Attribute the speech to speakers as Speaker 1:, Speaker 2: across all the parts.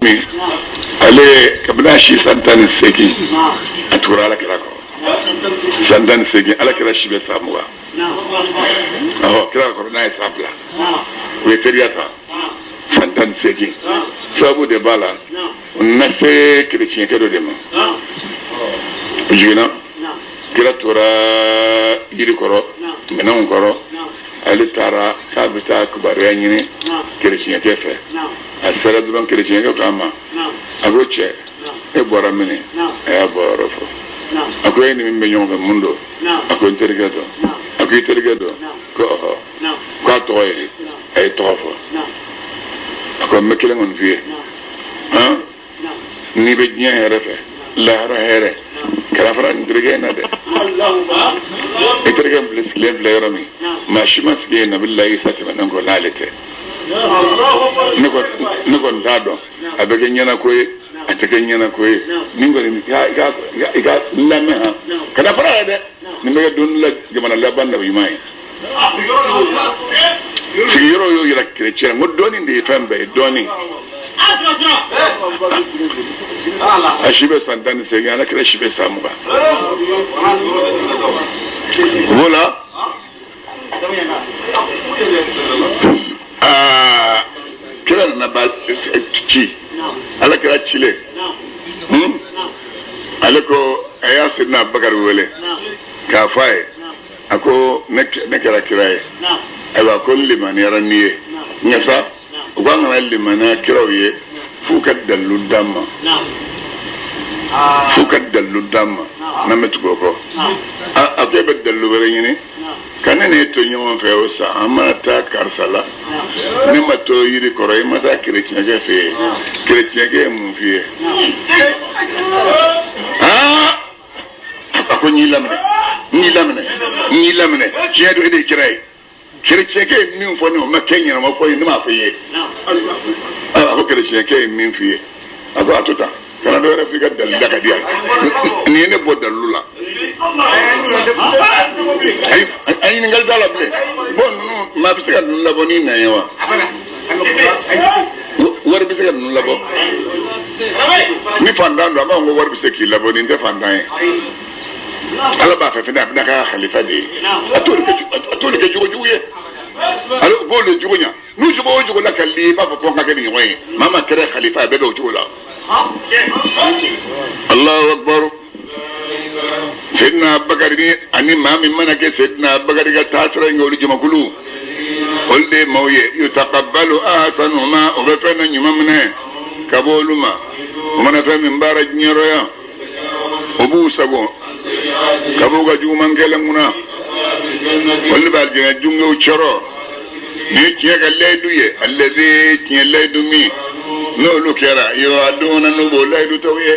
Speaker 1: Min ale kabini a si san 18, a tugura ala kira kɔ san 18. Ala kira si bɛ san 20. Ɔhɔ, kira ka kɔrɔ n'a ye san 2. U ye teriya ta san 18. Sababu de b'a la, u nana se kereciyɛnkɛ dɔ de ma. U jiginna, kira tora yiri kɔrɔ, minɛnw kɔrɔ. Ale taara k'a bɛ taa kibaruya ɲini kereciyɛnkɛ fɛ. A sera dɔrɔn, kereciyɛnkɛ ko a ma, a ko: "Cɛ, e bɔra mini?" A y'a bɔ yɔrɔ fɔ. A ko: "E ni min bɛ ɲɔgɔn fɛ, mun don?" A ko: "N terikɛ don." A ko: "I terikɛ don?" Ko: "Ɔhɔ." Ko: "A tɔgɔ ye di?" A ye tɔgɔ fɔ. A ko: "N bɛ kelen kɔni f'i ye han, n'i bɛ diɲɛ hɛrɛ fɛ, lahara hɛrɛ, kana fara nin terikɛ in na dɛ. I terikɛ in filɛ, sigilen filɛ yɔrɔ min, maa si ma sigi yen nabila Isa tɛmɛnen kɔ n'ale tɛ. Ne kɔni t'a dɔn, a bɛ kɛ ɲɛnako ye, a tɛ kɛ ɲɛnako ye. Nin kɔni, i ka lamɛn han, kana fara ye dɛ. Nin bɛ kɛ don la jamana laban nabi ɲuman ye." Sigiyɔrɔ y'o yira kerecɛn na. N ko dɔɔnin de ye fɛn bɛɛ ye, dɔɔnin. A si bɛ san 18, ala kira si bɛ san 20. O la, aa, kira nana ba ci, ala kira cilen. Ale ko a y'a Sedina Bakari wele k'a fɔ a ye, a ko: "Ne kɛra kira ye. Ayiwa, ko n limaniyara n'i ye. Nka sa, u k'an kana limaniya kiraw ye f'u ka dalilu d'an ma, f'u ka dalilu d'an ma n'an bɛ tugu o kɔ." A ko: "E bɛ dalilu wɛrɛ ɲini ka ne n'e to ɲɔgɔn fɛ o sa? An mana taa karisa la, ne ma to yiri kɔrɔ, i ma taa kerecɛnkɛ fɛ yen. Kerecɛnkɛ ye mun f'i ye?" Aa, a ko: "N y'i laminɛ, n y'i laminɛ, n y'i laminɛ. Tiɲɛ don, e de ye kira ye. Kerecɛnkɛ ye min fɔ ne, o ma kɛ ɲɛnama fɔ ye, ne m'a fɔ i ye." A ko: "Kerecɛnkɛ ye min f'i ye?" A ko: "A to tan, kana dɔ wɛrɛ f'i ka dalilu da ka di yan. Nin ye ne bɔ dalilu la. Ayi, a ɲininkali t'a la bilen. Bon, ninnu, maa bɛ se ka ninnu labɔ n'i nɛn ye wa? Wari bɛ se ka ninnu labɔ? Ni fantan don, a b'a fɔ ko wari bɛ se k'i labɔ. Nin tɛ fantan ye. Ala b'a fɛ fɛnɛ, a bɛna k'a khalifa de ye. A t'olu kɛ jogo jugu ye. Ale b'o de jogo ɲa. N'u jogo o jogo la ka li, i b'a fɔ ko n ka kɛ nin ɲɔgɔn ye. Maa ma kɛra khalifa, a bɛɛ bɛ o cogo la. Allahu akbar. Seydina Bakari ni ani maa min mana kɛ Seydina Bakari ka taasira in kɛ, olu jamakulu, olu de ye maaw ye. Yutaqabbalu ahsanu ma, o bɛ fɛn dɔ ɲuman minɛ ka bɔ olu ma. O mana fɛn min baara diɲɛ rɔ yan, o b'u sago ka b'u ka juguman kɛlen kunna. Olu de bɛ alijinɛ jungew cɔrɔ. Nin ye tiɲɛ ka layidu ye. Allazi, tiɲɛ layidu min n'olu kɛra yuwaduna, n'u b'o layidu tɔw ye.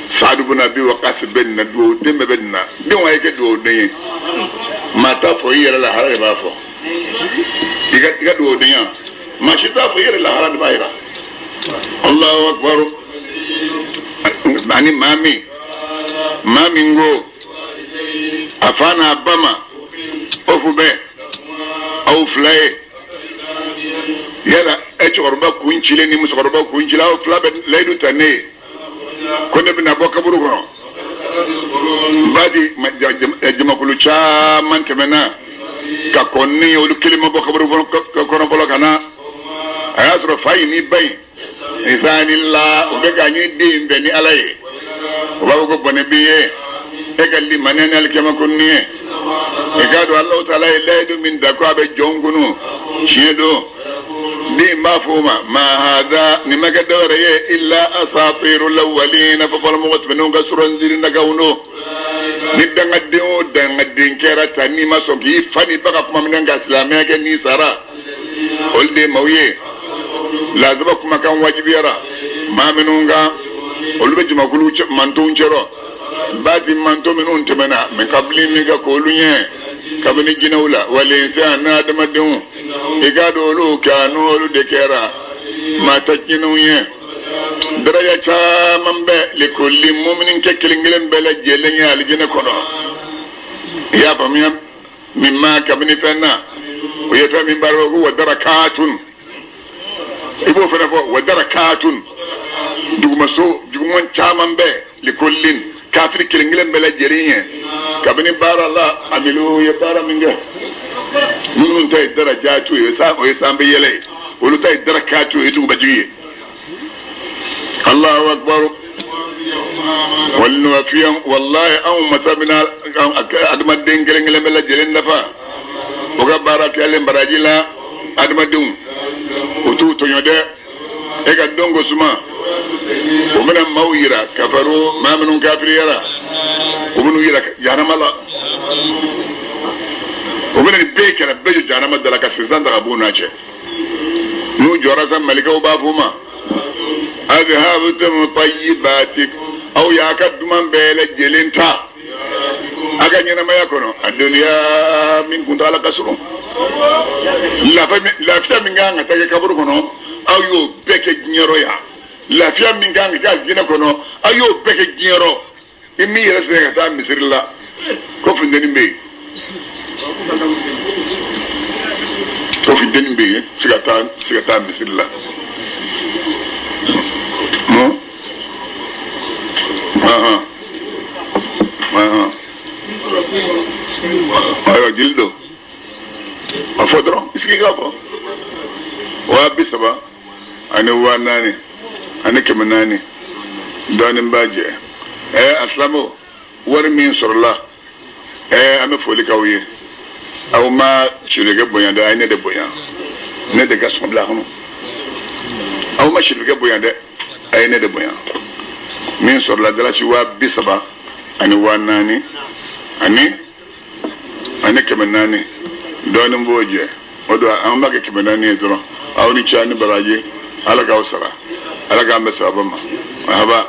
Speaker 1: Saadu buna Abi Waqas bɛ nin na, duwawu den bɛɛ bɛ nin na. Denw, a ye kɛ duwawu den ye. Maa t'a fɔ i yɛrɛ lahara de b'a fɔ. I ka duwawu denya, maa si t'a fɔ i yɛrɛ, lahara de b'a yira. Allahu akbar. Ani maa min ko a fa n'a ba ma o fu bɛɛ aw fila ye, yala e cɛkɔrɔba kun cilen ni musokɔrɔba kun cilen, aw fila bɛ layidu ta ne ye ko ne bɛna bɔ kaburu kɔnɔ. Badi jamakulu caman tɛmɛna ka kɔn ne ye, olu kelen ma bɔ kaburu kɔnɔ fɔlɔ ka na. A y'a sɔrɔ fa in ni ba in la, u bɛ ka ɲini den in fɛ ni Ala ye. U b'a fɔ ko bɔnɛ b'i ye, e ka limaniya ni alikiyama ko nin ye. I k'a dɔn Alahu taala ye layidu min ta ko a bɛ jɔn kunu, tiɲɛ don. Den b'a fɔ o ma: ma hada, nin ma kɛ dɔwɛrɛ ye, illa asatiru lawalina, fɔ fɔlɔmɔgɔ tɛmɛnenw ka sɔrɔ nziiri nagaw don. Ni dangaden o dangaden kɛra ta, n'i ma sɔn k'i fa n'i ba ka kuma minɛ ka silamɛya kɛ, n'i sara, olu de ye maaw ye. Lazaba kumakan wajibiyara maa minnu kan, olu bɛ jamakulu mantonw cɛrɔ. Baati manto minnu tɛmɛna min kabili min ka k'olu ɲɛ kabini jinɛw la walense a n'a adamadenw, i k'a dɔn olu kanu, olu de kɛra maa ta tiɲɛnenw ye. Daraja caman bɛ lekoli mumini kɛ kelen kelen bɛɛ lajɛlen ye alijinɛ kɔnɔ. I y'a faamuya? Min ma kabini fɛn na, o ye fɛn min baara ko wa darakatun. I b'o fana fɔ wa darakatun, dugumaso juguman caman bɛ likullin, kafiri kelen kelen bɛɛ lajɛlen ye kabini baara la amilu ye baara min kɛ. Minnu ta ye darajatu ye, o ye sanfɛ yɛlɛ ye, olu ta ye darakatu ye, dugumajigi ye. Allahu akbar. Walinuwafiyan, wallahi anw masa bɛna adamaden kelen kelen bɛɛ lajɛlen nafa o ka baara kɛlen baraji la. Adamadenw o t'u tɔɲɔ dɛ. E ka dɔn ko suma o bɛna maaw yira kafaru, maa minnu kafiriyara, o bɛn'u yira jahanama la. O bɛna nin bɛɛ kɛra bɛɛ jɔ jahanama da la ka sinsan ta ka b'u n'a cɛ. N'u jɔra sa, malikaw b'a f'u ma: adhabtum tayyibati, aw y'a ka duman bɛɛ lajɛlen ta a ka ɲɛnamaya kɔnɔ a duniya min kuntaala ka surun. Lafiya min kan ka taa kɛ kaburu kɔnɔ, aw y'o bɛɛ kɛ diɲɛyɔrɔ yan. Lafiya min kan ka kɛ alijinɛ kɔnɔ, aw y'o bɛɛ kɛ diɲɛyɔrɔ. I m'i yɛrɛ sɛgɛn ka taa misiri la ko funteni bɛ yen, ko funteni bɛ yen, se ka taa se ka taa misiri la. Mun ahan ahan, ayiwa, jeli don, a fɔ dɔrɔn, i sigi k'a fɔ. 30,000 ani 400 dɔɔnin b'a jɛ. A silamɛw, wari min sɔrɔla, an bɛ foli k'aw ye. Aw ma sirikɛ bonya dɛ, a ye ne de bonya, ne de ka sɔn bila a kɔnɔ. Aw ma sirikɛ bonya dɛ, a ye ne de bonya. Min sɔrɔla dalasi 34 ani 400 dɔɔnin b'o jɛ. O don an b'a kɛ 400 ye dɔrɔn. Aw ni ce ni baraji, Ala k'aw sara, Ala k'an bɛn sababa ma. Marhaba.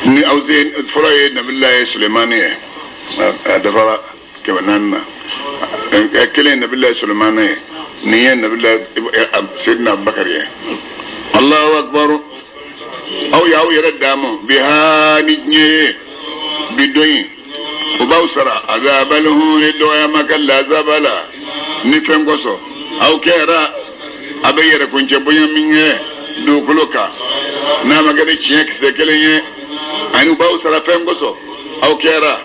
Speaker 1: Ni aw se fɔlɔ ye Nabilayi Sulemani ye, a dafara 400 na. Kelen ye Nabilayi Sulemani ye, nin ye Nabilayi Seydina Abubakar ye. Allahu akbar. Aw y'aw yɛrɛ daamu biha ni diɲɛ ye bi don in, o b'aw sara azabal huni, dɔgɔyama ka lazaba la ni fɛn kosɔn aw kɛra a bɛ yɛrɛ kuncɛ bonya min kɛ dugukolo kan, n'a ma kɛ ni tiɲɛ kisɛ kelen ye. Ani u b'aw sara fɛn kosɔn aw kɛra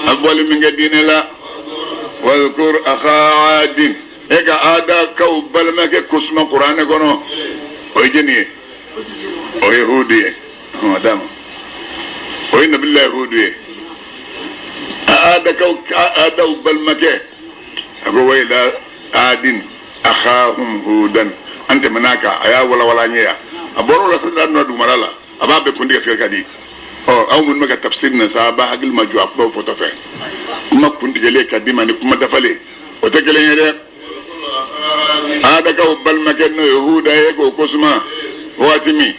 Speaker 1: a bɔli min kɛ diinɛ la. Wazkur akha adin, e ka Adakaw balimakɛ kosuma Kuranɛ kɔnɔ, o ye jɛni ye? O ye Hudu ye. A d'a ma, o ye Nabilayi Hudu ye. A Adakaw, Adaw balimakɛ, a ko wa ila adin akhahum hudan. An tɛmɛna kan, a y'a walawala an ye yan. A bɔra o la sisan, nɔ dugumana la, a b'a bɛɛ kuntigi ka ka di. Ɔ, aw minnu bɛ ka tafsir na sa, a b'a hakili ma jɔ a kumaw fɔtɔ fɛ. Kuma kuntigɛlen ka di ma ni kuma dafalen, o tɛ kelen ye dɛ. Adakaw balimakɛ n'o ye Huda ye, k'o kosuma waati min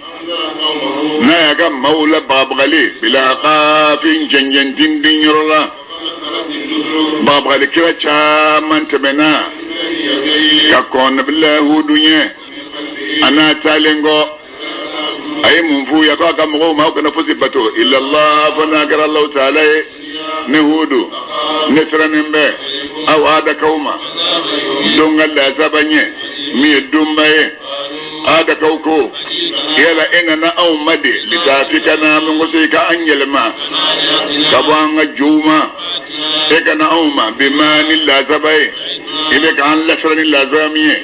Speaker 1: n'a y'a ka maaw la bagabagali bilaqafin, cɛncɛn dindin yɔrɔ la, bagabagali kira caman tɛmɛna ka kɔn Nabilayi Hudu ɲɛ. A n'a taalen kɔ, a ye mun f'u ye? Ko a ka mɔgɔw ma, aw kana fosi bato illallah, fo n'a kɛra Alahu taala ye. Ne Hudu, ne sirannen bɛ aw Adakaw ma don ka lasaba ɲɛ min ye donba ye. Adakaw ko: yala e nana anw ma de litafikana, min kosɔn i ka an yɛlɛma ka bɔ an ka jow ma? E ka na anw ma bima, ni lasaba ye, i bɛ k'an lasira ni lasaba min ye,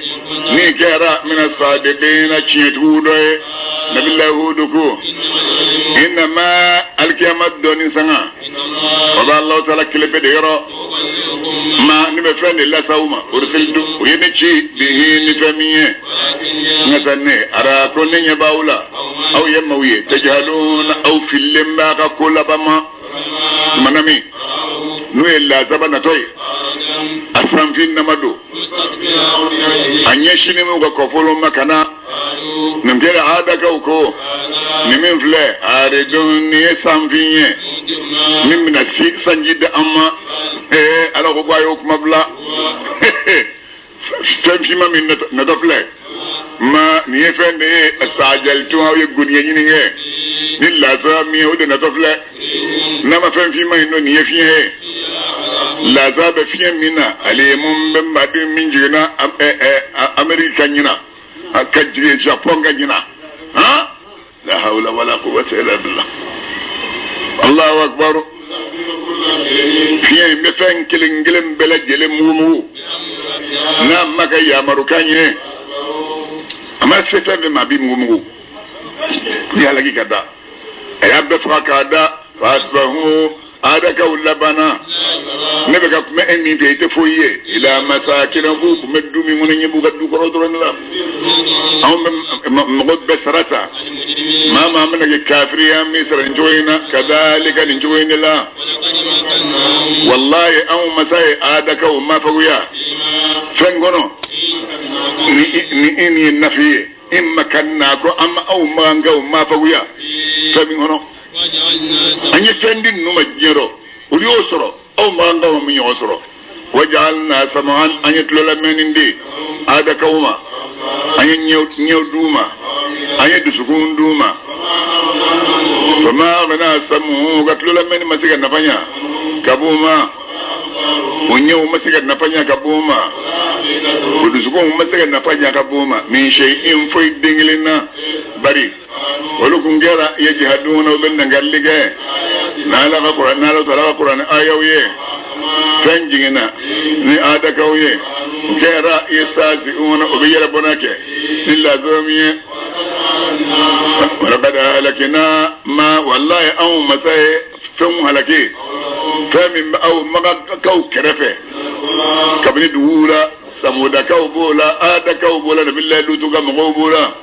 Speaker 1: n'i kɛra mina sadiqina, tiɲɛtigiw dɔ ye. Nabilayi Hudu ko: innama, alikiyama dɔɔni sanga o bɛ Alahu taala kelen pe de yɔrɔ ma. Ne bɛ fɛn de lase aw ma, ursiltu, o ye ne ci, bihi, ni fɛn min ye. Nka sa, ne ara ko ne ɲɛ b'aw la, aw ye maaw ye, tajahaluna, aw fililen b'a ka ko laban ma. Tumana min n'u ye lazaba natɔ ye, a sanfin nama don, a ɲɛsinnen b'u ka kɔfolo ma ka na nin kɛra. Adakaw ko: nin min filɛ aridun, nin ye sanfin ye min bɛna sanji di an ma. Ala ko a y'o kuma bila. Fɛn finma min natɔ filɛ ma, nin ye fɛn de ye sajalitu, aw ye goniya ɲini kɛ ni lasara min ye, o de natɔ filɛ. N'a ma fɛn finma in don, nin ye fiɲɛ ye. Laza bɛ fiɲɛ min na, ale ye mun bɛ madi min jiginna Ameriki ka ɲina, a ka jigin Japon ka ɲina. Han? La hawla wala quwwata illa billah. Allahu akbar. Fiɲɛ in bɛ fɛn kelen kelen bɛɛ lajɛlen mugumugu n'a ma kɛ yamarukan ye, a ma se fɛn fɛn ma, a b'i mugumugu ni halaki ka da. A y'a bɛɛ faga k'a da. Fasbahu, adakaw labanna. Ne bɛ ka kuma e min fɛ, i tɛ foyi ye. Ila masakina, k'u tun bɛ du min kɔnɔ, ɲɛ b'u ka du kɔrɔ dɔrɔn de la. Anw bɛ mɔgɔ bɛɛ sara ta. Maa maa mana kɛ kafiri ye, an b'i sara nin cogo in na. Kadalika, nin cogo in de la. Walayi, anw masa ye adakaw mafaguya fɛn kɔnɔ ni ni i ni ye nafi ye. I makanna ko an ma aw makankaw mafaguya fɛn min kɔnɔ, an ye fɛn di ninnu ma diɲɛ rɔ, olu y'o sɔrɔ, aw makankaw ma min ɲɔgɔn sɔrɔ. Wajalna sam'an, an ye tulolamɛnni di adakaw ma, an ye ɲɛw d'u ma, an ye dusukun d'u ma. Fama agna samu, ka tulolamɛnni ma se ka nafa ɲa ka b'u ma, o ɲɛw ma se ka nafa ɲa ka b'u ma, o dusukunw ma se ka nafa ɲa ka b'u ma. Min shay'in, foyi den kelen na. Bari olu kun kɛra yajhaduna, u bɛ nangarili kɛ n'ala ka kuran, n'ala taala ka kuranɛ ayaw ye. Fɛn jiginna ni adakaw ye, u kɛra yastahzi'una, u bɛ yɛrɛbɔnna kɛ ni lazɔrɔ min ye. Walaqad ahlakna ma, wallahi anw masa ye fɛnw halaki, fɛn min bɛ aw magakaw kɛrɛfɛ kabini duguw la. Samudakaw b'o la, adakaw b'o la, nabilayi Lutu ka mɔgɔw b'o la.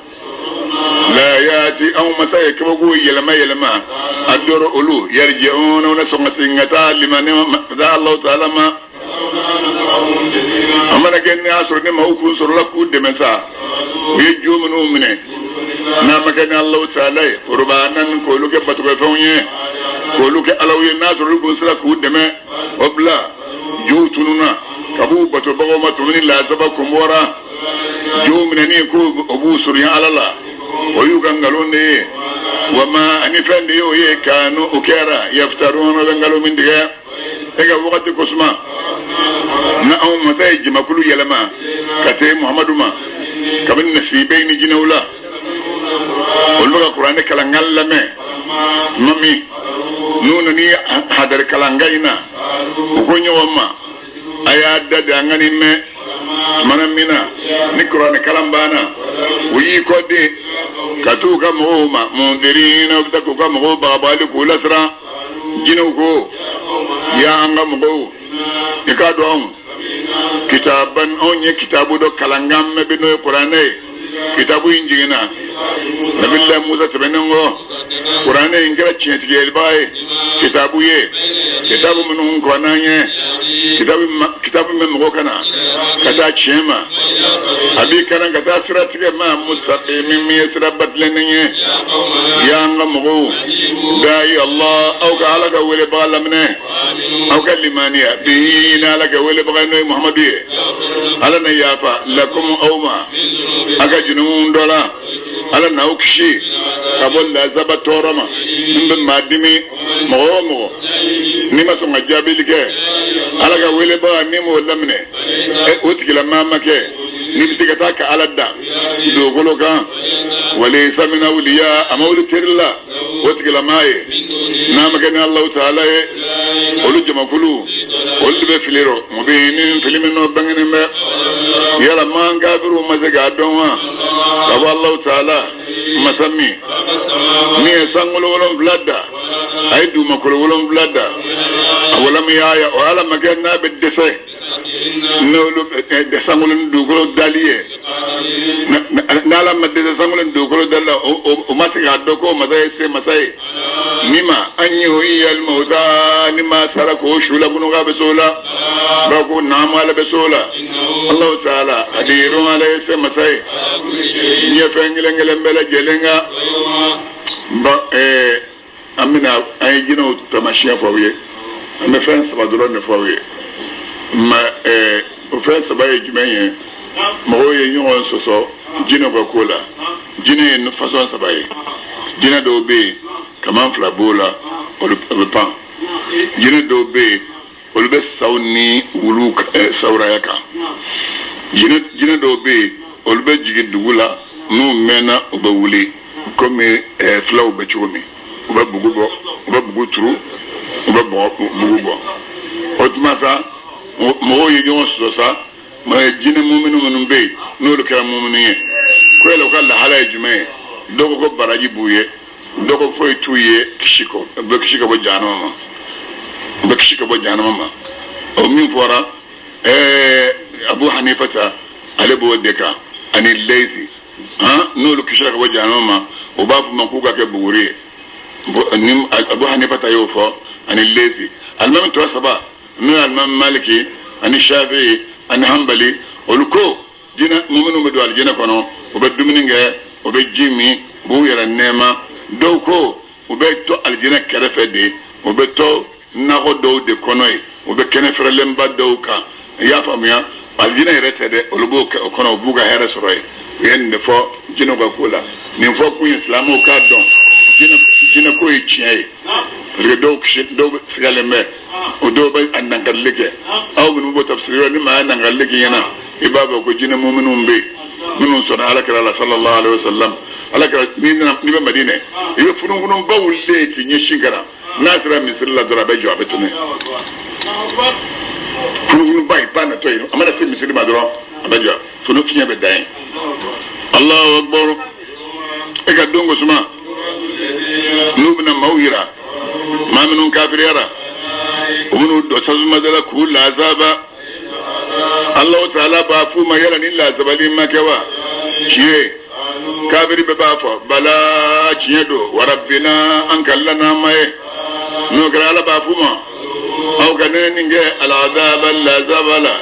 Speaker 1: La yati, anw masa ye kabako yɛlɛma yɛlɛma a dɔrɔ olu. Yarji'una, na sɔn ka segin ka taa limani ma Alahu taala ma. A mana kɛ ni y'a sɔrɔ ni maaw kun sɔrɔla k'u dɛmɛ sa, u ye jo minnu minɛ, n'a ma kɛ ni Alahu taala ye qurbanan, k'olu kɛ batokɛfɛnw ye, k'olu kɛ alaw ye, n'a sɔrɔ olu kun sera k'u dɛmɛ, o bila jow tununna ka b'u batobagaw ma tumuni lazaba kun bɔra. Jow minɛni ko o b'u surunya ala la, o y'u ka nkalon de ye. Wama, ani fɛn de ye o ye kanu o kɛra yaftaruna, bɛ nkalon min tigɛ. E ka wagati ko suma na, anw masa ye jamakulu yɛlɛma ka se Muhamadu ma kabini nasibe ni jinɛw la. Olu bɛ ka kuranɛ kalankan lamɛn tuma min, n'u nana hadari kalankan in na, u ko ɲɔgɔn ma: a y'a da de, an ka nin mɛn. Tumana min na ni kuranɛ kalan banna, u y'i kɔ den ka t'u ka mɔgɔw ma. Mundirina, u bɛ taa k'u ka mɔgɔw bagabagali, k'u lasiran. Jinɛw ko: ya an ka mɔgɔw, i k'a dɔn anw kitaban, anw ye kitabu dɔ kalankan mɛn bi, n'o ye kuranɛ ye. Kitabu in jiginna nabilayi Musa tɛmɛnen kɔ. Kuranɛ in kɛra tiɲɛtigiyalibaga ye, kitabu ye, kitabu minnu kɔnna an ye, kitabu min bɛ mɔgɔ kana ka taa tiɲɛ ma, a b'i kana ka taa siratigɛ ma mustaqim, min ye sira batilennen ye. Y'an ka mɔgɔw, dayi Allah, aw ka Ala ka welebaga laminɛ, aw ka limaniya bihi, ni Ala ka welebaga, n'o ye Muhamadu ye. Ala na yafa lakum, aw ma, a ka junumu dɔ la. Ala n'aw kisi ka bɔ lazaba tɔɔrɔ ma n bɛ maa dimi. Mɔgɔ o mɔgɔ n'i ma sɔn ka jaabili kɛ Ala ka welebaga, n'i m'o laminɛ, o tigilamaa ma kɛ n'i bɛ se ka taa ka Ala dan dugukolo kan. Walayisa min awliya, a ma wuli teri la o tigilamaa ye, n'a ma kɛ ni Alahu taala ye. Olu jamakulu, olu de bɛ fili rɔ mubini, fili min n'o bangenen bɛ. Yala man kafiriw ma se k'a dɔn wa, ka bɔ Alahu taala masa min min ye sankolo 7 da, a ye dugumakolo 7 da, a walamu yaya, o Ala ma kɛ n'a bɛ dɛsɛ n'olu sankolo ni dugukolo dali ye? N'Ala ma dɛsɛ sankolo ni dugukolo dali la, o ma se k'a dɔn ko masa ye se masa ye. Ni ma an yuhyiyal mawta, ni ma sara k'o su lakunu, k'a bɛ s'o la ba ko naamu, Ala bɛ s'o la. Alahu taala kadirun, Ala ye se masa ye n ye fɛn kelen kelen bɛɛ lajɛlen kan. Bon, an bɛna an ye jinɛw taamasiyɛn fɔ aw ye. An bɛ fɛn saba dɔrɔn de fɔ aw ye. Ma o fɛn saba ye jumɛn ye? Mɔgɔw ye ɲɔgɔn sɔsɔ jinɛw ka ko la. Jinɛ ye fasɔn saba ye. Jinɛ dɔw bɛ yen, kaman fila b'o la, o bɛ pan. Jinɛ dɔw bɛ yen Olu bɛ saw ni wulu sawuraya kan. Jinɛ dɔw bɛ yen, olu bɛ jigin dugu la, n'u mɛnna u bɛ wuli komi fulaw bɛ cogo min, u bɛ bugu bɔ, u bɛ bugu turu, u bɛ bugu bɔ. O tuma sa, mɔgɔw ye ɲɔgɔn sɔsɔ sa, jinɛ muminu minnu bɛ yen, n'olu kɛra muminu ye, ko yala u ka lahala ye jumɛn ye? Dɔw ko ko baraji b'u ye, dɔw ko foyi t'u ye kisi kɔ, u bɛ kisi ka bɔ jahanama ma, u bɛ kisi ka bɔ jahanama ma. O min fɔra, Abu Hanifa ta, ale b'o de kan, ani Leyisi, han, n'olu kisira ka bɔ jahanama ma, u b'a fɔ ma k'u ka kɛ buguri ye. Ni Abu Hanifa ta y'o fɔ, ani Leyisi, alimami tɔ saba, n'o ye alimami Maliki ani Shafi'i ani Hanbali, olu ko jinɛ minnu bɛ don alijinɛ kɔnɔ, u bɛ dumuni kɛ, u bɛ ji min, u b'u yɛrɛ nɛɛma. Dɔw ko u bɛ to alijinɛ kɛrɛfɛ de, u bɛ to nakɔ dɔw de kɔnɔ yen, u bɛ kɛnɛ fɛrɛlenba dɔw kan. I y'a faamuya, alijinɛ yɛrɛ tɛ dɛ, olu b'o kɛ o kɔnɔ, u b'u ka hɛrɛ sɔrɔ yen. U ye nin de fɔ jinɛw ka ko la. Nin fɔ kun ye silamɛw k'a dɔn jinɛ ko ye tiɲɛ ye, parce que dɔw dɔw sigalen bɛ, o dɔw bɛ a nankalili kɛ. Aw minnu b'o tafsiri yɔrɔ, ni maa ye nankalili k'i ɲɛna, i b'a fɔ ko jinɛ muminw bɛ yen minnu sɔnna ala kira la sallallahu alaihi wasallam. Ala kira, n'i nana, n'i bɛ Madinɛ, i bɛ funufununba wulilen k'i ɲɛsin ka na, n'a sera misiri la dɔrɔn, a bɛ jɔ, a bɛ tɛmɛ. Funufununba in ba natɔ yen, a mana se misiri ma dɔrɔn, a bɛ jɔ, funu fiɲɛ bɛ da yen. Allahu akbar. E ka don ko suma, n'u bɛna maaw yira, maa minnu kafiriyara, u minnu dɔ tasuma da la k'u lazaba, Allahu taala b'a f'u ma: yala ni lazabali ma kɛ wa? Tiɲɛ, kafiri bɛɛ b'a fɔ: bala, tiɲɛ don, warabbina, an kalila n'an ma ye. N'o kɛra, Ala b'a f'u ma: aw ka ne nin kɛ alazaba lazaba la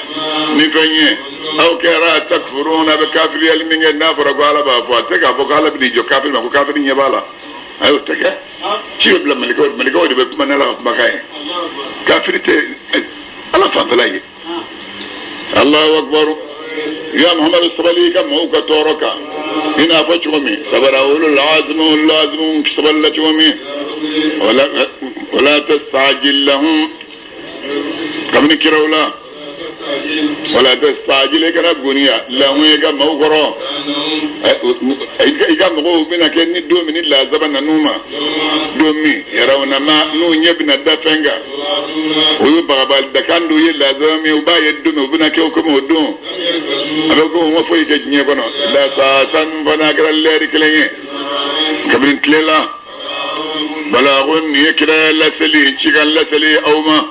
Speaker 1: ni fɛn ye, aw kɛra takfuruna, bɛ kafiriyali min kɛ. N'a fɔra ko Ala b'a fɔ, a tɛ k'a fɔ ko Ala bɛn'i jɔ kafiri ma ko kafiri ɲɛ b'a la. A y'o tɛ kɛ, ci bɛ bila malikaw, malikaw de bɛ kuma n'Ala ka kumakan ye. Kafiri tɛ Ala fanfɛla ye. Allahu akbar. Ya Muhammadu, sabali i ka mɔgɔw ka tɔɔrɔ kan, i n'a fɔ cogo min sabara ulul azmi, ulul azmi sabalila cogo min. Wala tastajil lahum, kabini kiraw la, wala tastajil, i kana goniya lahum, i ka maaw kɔrɔ, i ka mɔgɔw bɛna kɛ ni don min ni lazaba nan'u ma, don min yarawna ma, n'u ɲɛ bɛna da fɛn kan, o ye bagabali dakan dɔ ye. Lazaba min u b'a ye don min, u bɛna kɛ komi o don a bɛ ko u ma foyi kɛ diɲɛ kɔnɔ, la saatan fana kɛra lɛri kelen ye kabini tile la. Balagun, nin ye kira laseli, cikan laseli aw ma.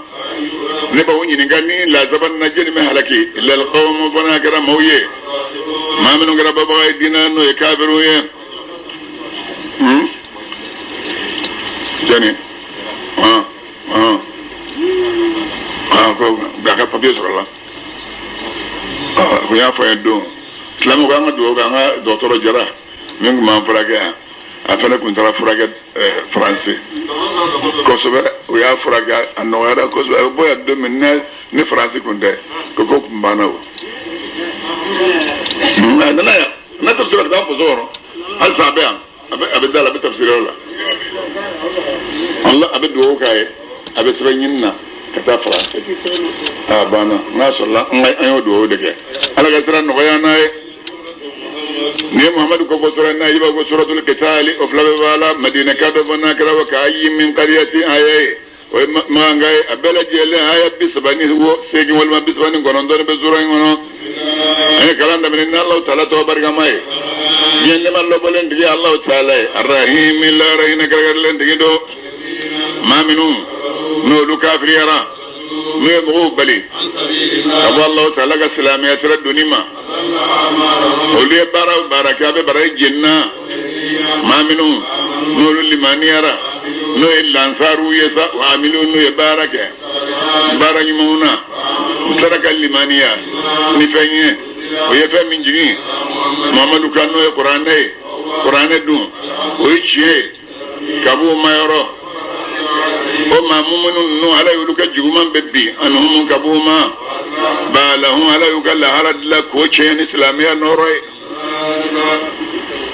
Speaker 1: Ne b'aw ɲininka, ni lazaba na, jɛni bɛ halaki? Illal qawmu, fana kɛra maaw ye, maa minnu kɛra babaga ye diinɛ, n'o ye kafiriw ye. Jɔnni? Ah ah ah, ko a ka papiye sɔrɔ la. Ah, ko y'a fɔ n ye don silamɛw ko an ka dugawu kɛ an ka dɔgɔtɔrɔ Jara min tun b'an furakɛ yan. A fana tun taara furakɛ Faransi kosɛbɛ, u y'a furakɛ, a nɔgɔyara kosɛbɛ. A bɛ bɔ yan don min, ne ni Faransi tun tɛ, ko ko tun banna. O a nana yan, n'a tafsira ka taa faso kɔnɔ, halisa a bɛ yan, a bɛ da la, a bɛ tafsiriyɔrɔ la. Allah, a bɛ dugawu k'a ye, a bɛ sɛbɛn ɲini na ka taa Faransi. A banna n'a sɔrɔla an y'o dugawu de kɛ. Ala ka sira nɔgɔya n'a ye. Ni ye Muhamadu ko fɔ sura n'a, i b'a fɔ suratul Kitali, o fila bɛɛ b'a la. Madina ka dɔ fɔ n'a kɛra wa ka min qariyati, aya ye, o ye mankan ye. A bɛɛ lajɛlen aya 38 walima 39 bɛ sura in kɔnɔ. An ye kalan daminɛ ni Alahu taala tɔgɔ barikama ye, diɲɛ nɛma lɔbɔlen tigi Alahu taala ye, arahimi, lahara hinɛ kɛrɛnkɛrɛnlen tigi don. Maa minnu n'olu kafiriyara, n'u ye mɔgɔw bali ka bɔ Alahu taala ka silamɛya sira donni ma, olu ye baara o baara kɛ, a bɛ baraji jenina. Maa minnu n'olu limaniyara, n'o ye lansaruw ye sa, wa amilu, n'u ye baara kɛ baara ɲumanw na, u tilara ka limaniya ni fɛn ye, o ye fɛn min jigin Muhamadu kan, n'o ye Kuranɛ ye. Kuranɛ dun, o ye tiɲɛ ye ka b'o ma yɔrɔ o maa minnu ninnu, Ala y'olu ka juguman bɛ bin anuhumu, ka b'o ma balahun. Ala y'u ka lahara dilan k'o tiɲɛ ni silamɛya nɔrɔ ye.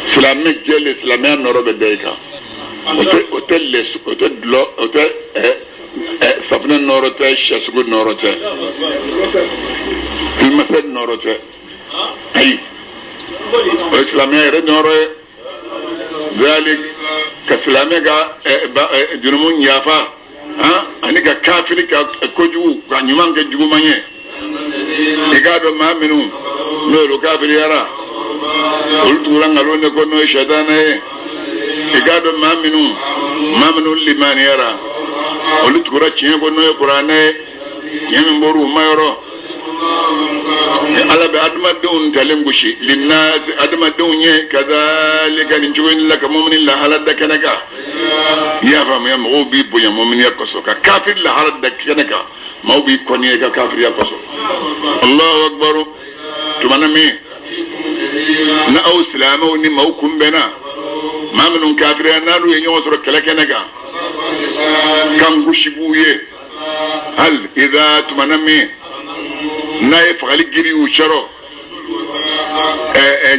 Speaker 1: Silamɛ jɛlen, silamɛya nɔrɔ bɛ da i kan. O tɛ lɛ, o tɛ dulɔ, o tɛ. Safunɛ nɔɔrɔ tɛ, sɛsogo nɔɔrɔ tɛ, filimasa nɔɔrɔ tɛ. Ayi, o ye silamɛya yɛrɛ nɔɔrɔ ye. Zalik ka silamɛ ka jurumu yafa ani ka kafiri ka kojugu ka ɲuman kɛ juguman ye. I k'a dɔn maa minnu n'olu kafiriyara, olu tugura nkalon de kɔ, n'o ye sɛtanɛ ye. I k'a dɔn maa minnu limaniyara, olu tugura tiɲɛ kɔ, n'o ye kuranɛ ye, tiɲɛ min bɔra u ma yɔrɔ. Ala bɛ adamadenw talen gosi linnasi, adamadenw ye. Kazalika, nin cogo in la, ka mumini lahala da kɛnɛ kan. I y'a faamuya? Mɔgɔw b'i bonya muminiya kosɔn, ka kafiri lahala da kɛnɛ kan, maaw b'i kɔniya i ka kafiriya kosɔn. Allahu akbar. Tuma na min na aw silamɛw ni maaw kunbɛnna, maa minnu kafiriya, n'olu ye ɲɔgɔn sɔrɔ kɛlɛ kɛnɛ kan, kan gosi b'u ye. Hali idha, tuma na min n'a ye fagali giri y'u sɔrɔ,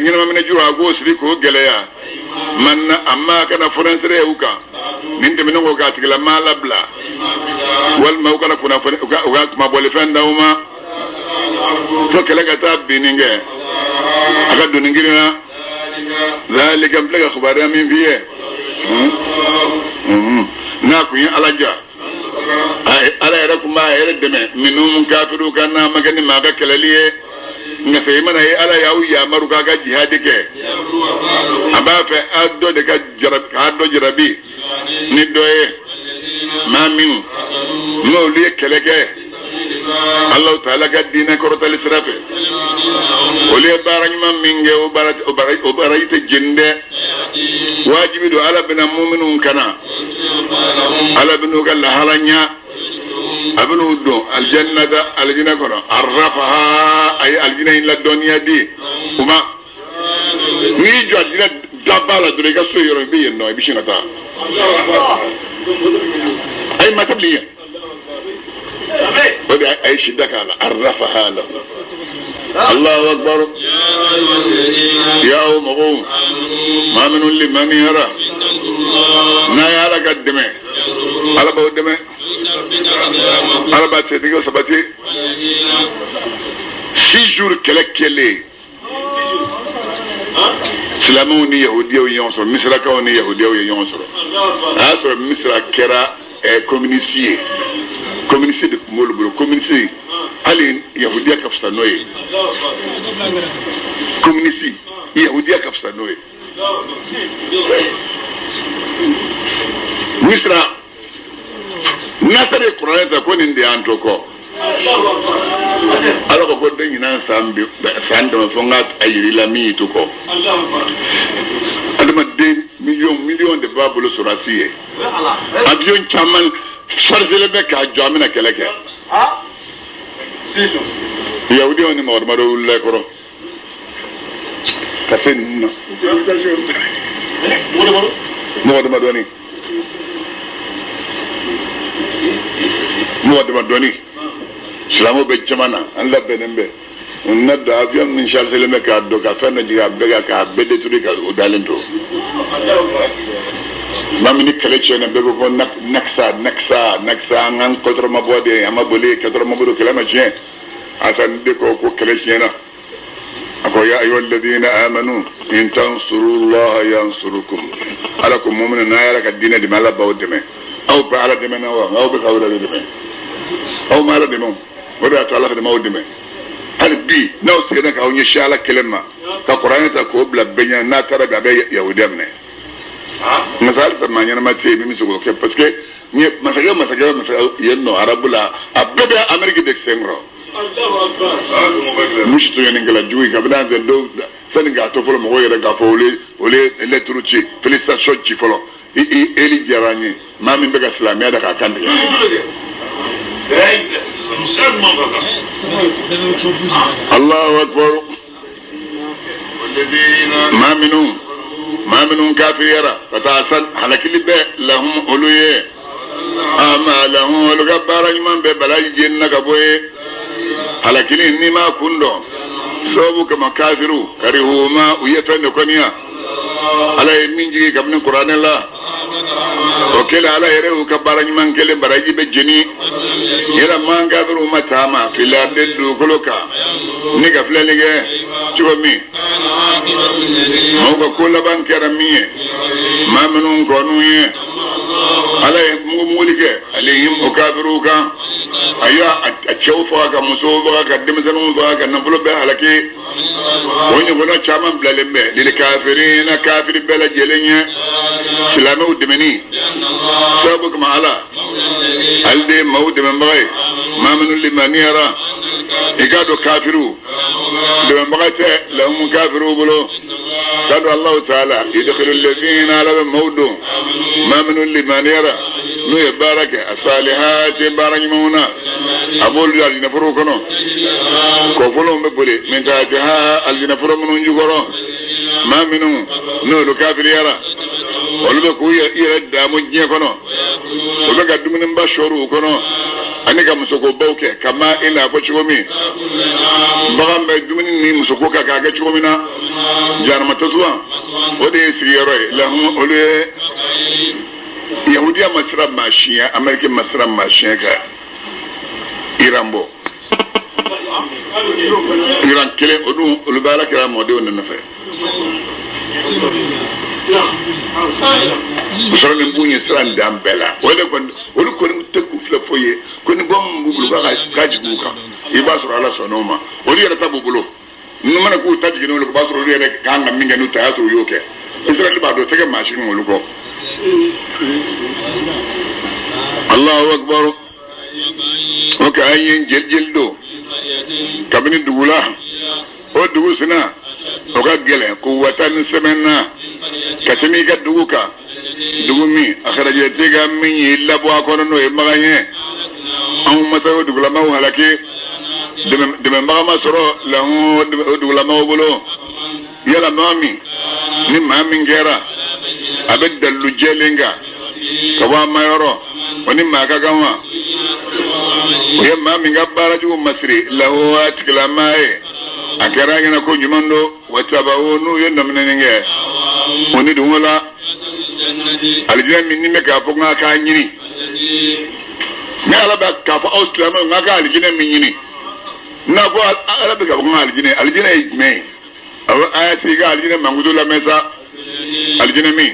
Speaker 1: ɲɛnamaminɛ juru, a k'o siri k'o gɛlɛya. Man na a ma kana fɔnɛsɛrɛ y'u kan nin tɛmɛnen kɔ k'a tigilamaa labila, walima u kana kunnafoni, u ka kumabɔlifɛn d'aw ma fo kɛlɛ ka taa binni kɛ a ka doni girinna. Zalika, n filɛ ka kibaruya min f'i ye, n'a kun ye Ala ja, Ala yɛrɛ kun b'a yɛrɛ dɛmɛ minnu kafiriw kan, n'a ma kɛ ni maa ka kɛlɛli ye. Nka sɛ i mana ye Ala y'aw yamaru k'a ka jihadi kɛ, a b'a fɛ a dɔ de ka jarabi, k'a dɔ jarabi ni dɔ ye. Maa minnu n'olu ye kɛlɛ kɛ Alahu taala ka diinɛ kɔrɔtali sira fɛ, olu ye baara ɲuman min kɛ, o baraji tɛ jeni dɛ. Wajibi don, Ala bɛna muminw kana, Ala bɛn'u ka lahala ɲa, a bɛn'u don alijanna da alijinɛ kɔnɔ. Arafaha, a ye alijinɛ in ladɔnniya di u ma. N'i y'i jɔ alijinɛ daba la dɔrɔn, i ka so yɔrɔ i bɛ yen nɔ, i bɛ sin ka taa. Ayi, maa tɛ bilen yen. O de a ye sida k'a la. Arafaha la. Allahu akbar. Ya o mɔgɔw, maa minnu limaniyara, n'a ye Ala ka dɛmɛ, Ala b'aw dɛmɛ, Ala b'a setigiw sabati. 6 jours kɛlɛ kɛlen, silamɛw ni yahudiyaw ye ɲɔgɔn sɔrɔ, misirakaw ni yahudiyaw ye ɲɔgɔn sɔrɔ. A y'a sɔrɔ Misira kɛra communiste ye, communiste de tun b'olu bolo. Communiste, hali yahudiya ka fisa n'o ye. Communiste, yahudiya ka fisa n'o ye. Misira Nasɛri ye kuranɛ ta ko nin de y'an to kɔ. Ala ko den ɲinan san bi san dama fo n ka a yiri la min y'i to kɔ. Adamaden miliyɔn miliyɔn de b'a bolo sɔrɔdasi ye, avion caman chargé bɛ k'a jɔ, an bɛna kɛlɛ kɛ. Yahudiyaw ni mɔgɔ damadɔ wulila kɔrɔ ka se ninnu na, mɔgɔ damadɔni, mɔgɔ damadɔni. Silamɛw bɛ jama na, an labɛnnen bɛ n na don avion min chargé bɛ k'a don ka fɛn dɔ jigin a bɛɛ kan k'a bɛɛ détruire, ka o dalen to. Maa min ni kɛlɛ tiɲɛna, bɛɛ ko ko naksa, naksa, naksa, an k'an kɔtɔrɔma bɔ de, an ma boli kɔtɔrɔma bolo, kɛlɛ ma tiɲɛ. Asan de ko ko kɛlɛ tiɲɛna. A ko ya ayyuha alladhina amanu in tansurullaha yansurukum. Ala ko muminu, n'a yɛrɛ ka diinɛ dɛmɛ, Ala b'aw dɛmɛ. Aw bɛ Ala dɛmɛ na wa? Aw bɛ k'aw yɛrɛ de dɛmɛ. Aw ma Ala dɛmɛ o, o de y'a to Ala fana m'aw dɛmɛ. Hali bi n'aw seginna k'aw ɲɛsin Ala kelen ma, ka kuranɛ ta k'o bila bɛɛ ɲɛ, n'a taara bi, a bɛ yahudiya minɛ. Nka halisa maa ɲɛnama tɛ yen min bɛ se k'o kɛ, parce que masakɛ masakɛ masakɛ yen nɔ arabu la, a bɛɛ bɛ Amérique de sen kɔrɔ. Misi to ɲininkala jugu ye kabini an fɛ dɔw sani k'a to fɔlɔ, mɔgɔw yɛrɛ k'a fɔ olu ye lettre ci, félicitation ci fɔlɔ. I i eli diyara an ye, maa min bɛ ka silamɛya da k'a kan tigɛ. Allahu akbar. Maa minnu kafiriyara ka taa san, halakili bɛ lahum, olu ye ama lahum, olu ka baara ɲuman bɛɛ balaji jenina ka bɔ ye. Halakili n'i m'a kun dɔn sababu kama, kafiriw karihuma, u ye fɛn de kɔniya Ala ye min jigi kabini kuranɛ la. O kɛlen, Ala yɛrɛ y'u ka baara ɲuman kelen baraji bɛ jeni. Yala maa kafiriw ma taama fil ardi, dugukolo kan, ni ka filɛli kɛ cogo min maaw ka ko laban kɛra min ye, maa minnu kɔn'u ye, Ala ye mugumuguli kɛ alayhim, o kafiriw kan. A y'a a cɛw faga, ka musow faga, ka denmisɛnninw faga, ka nafolo bɛɛ halaki. O ɲɔgɔnna caman bilalen bɛ lil kafirina, kafiri bɛɛ lajɛlen ye. Silamɛw dɛmɛni sababu kama, Ala ale de ye maaw dɛmɛbaga ye, maa minnu limaniyara. I k'a dɔn kafiriw dɛmɛbaga tɛ lahum, kafiriw bolo. K'a dɔn Alahu taala yudkhilu ladzina, Ala bɛ maaw don, maa minnu limaniyara, n'u ye baara kɛ, asalihati, baara ɲumanw na, a b'olu don alijinɛforow kɔnɔ, kɔfɔlɔnw bɛ boli min tahtiha, alijinɛforo minnu jukɔrɔ. Maa minnu n'olu kafiriyara, olu bɛ k'u yɛrɛ daamu diɲɛ kɔnɔ, u bɛ ka dumuniba sɔɔri u kɔnɔ ani ka musokobaw kɛ, kama i n'a fɔ cogo min bagan bɛ dumuni ni musoko kan k'a kɛ cogo min na. Jahanama tasuma, o de ye sigiyɔrɔ ye lahum, olu ye. Yahudiya ma siran maa si ɲɛ, Ameriki ma siran maa si ɲɛ ka Iran bɔ. Iran kelen, o dun, olu bɛ Ala kira mɔdenw de nɔfɛ. Sɔrɔ ni b'u ɲɛ siran dan bɛɛ la. O de kɔni, olu kɔni tɛ k'u filɛ foyi ye ko ni bɔn min b'u bolo k'a ka jigin u kan. I b'a sɔrɔ Ala sɔnna o ma, olu yɛrɛ ta b'u bolo. Ninnu mana k'u ta jiginni olu, o b'a sɔrɔ olu yɛrɛ kan ka min kɛ n'u ta y'a sɔrɔ u y'o kɛ. Israɛl b'a dɔn, o tɛ kɛ maa si olu kɔ. Allahu akbar. O kɛ an ye jeli jeli don kabini dugu la, o dugu sina o ka gɛlɛn ko wata ni sɛbɛn na ka tɛmɛ i ka dugu kan, dugu min akhrajatika, min y'i labɔ a kɔnɔ, n'o ye Makan ye. Anw masa o dugulamaw halaki, dɛmɛbaga ma sɔrɔ lahu, o dugulamaw bolo. Yala maa min ni maa min kɛra a bɛ dalilu jɛlen kan ka bɔ a ma yɔrɔ, o ni maa ka kan wa? O ye maa min ka baara jugu masiri lahu, a tigilamaa ye, a kɛra a ɲɛna ko ɲuman don. Wa tabaw, n'u ye nɔminɛni kɛ o ni dungo la, alijinɛ min ni bɛ k'a fɔ n k'a ɲini, ne Ala bɛ k'a fɔ aw silamɛw n ka alijinɛ min ɲini, n'a ko Ala bɛ k'a fɔ n ka alijinɛ, alijinɛ ye jumɛn ye? Awɔ, a y'a sigi ka alijinɛ mankutu lamɛn sa. Alijinɛ min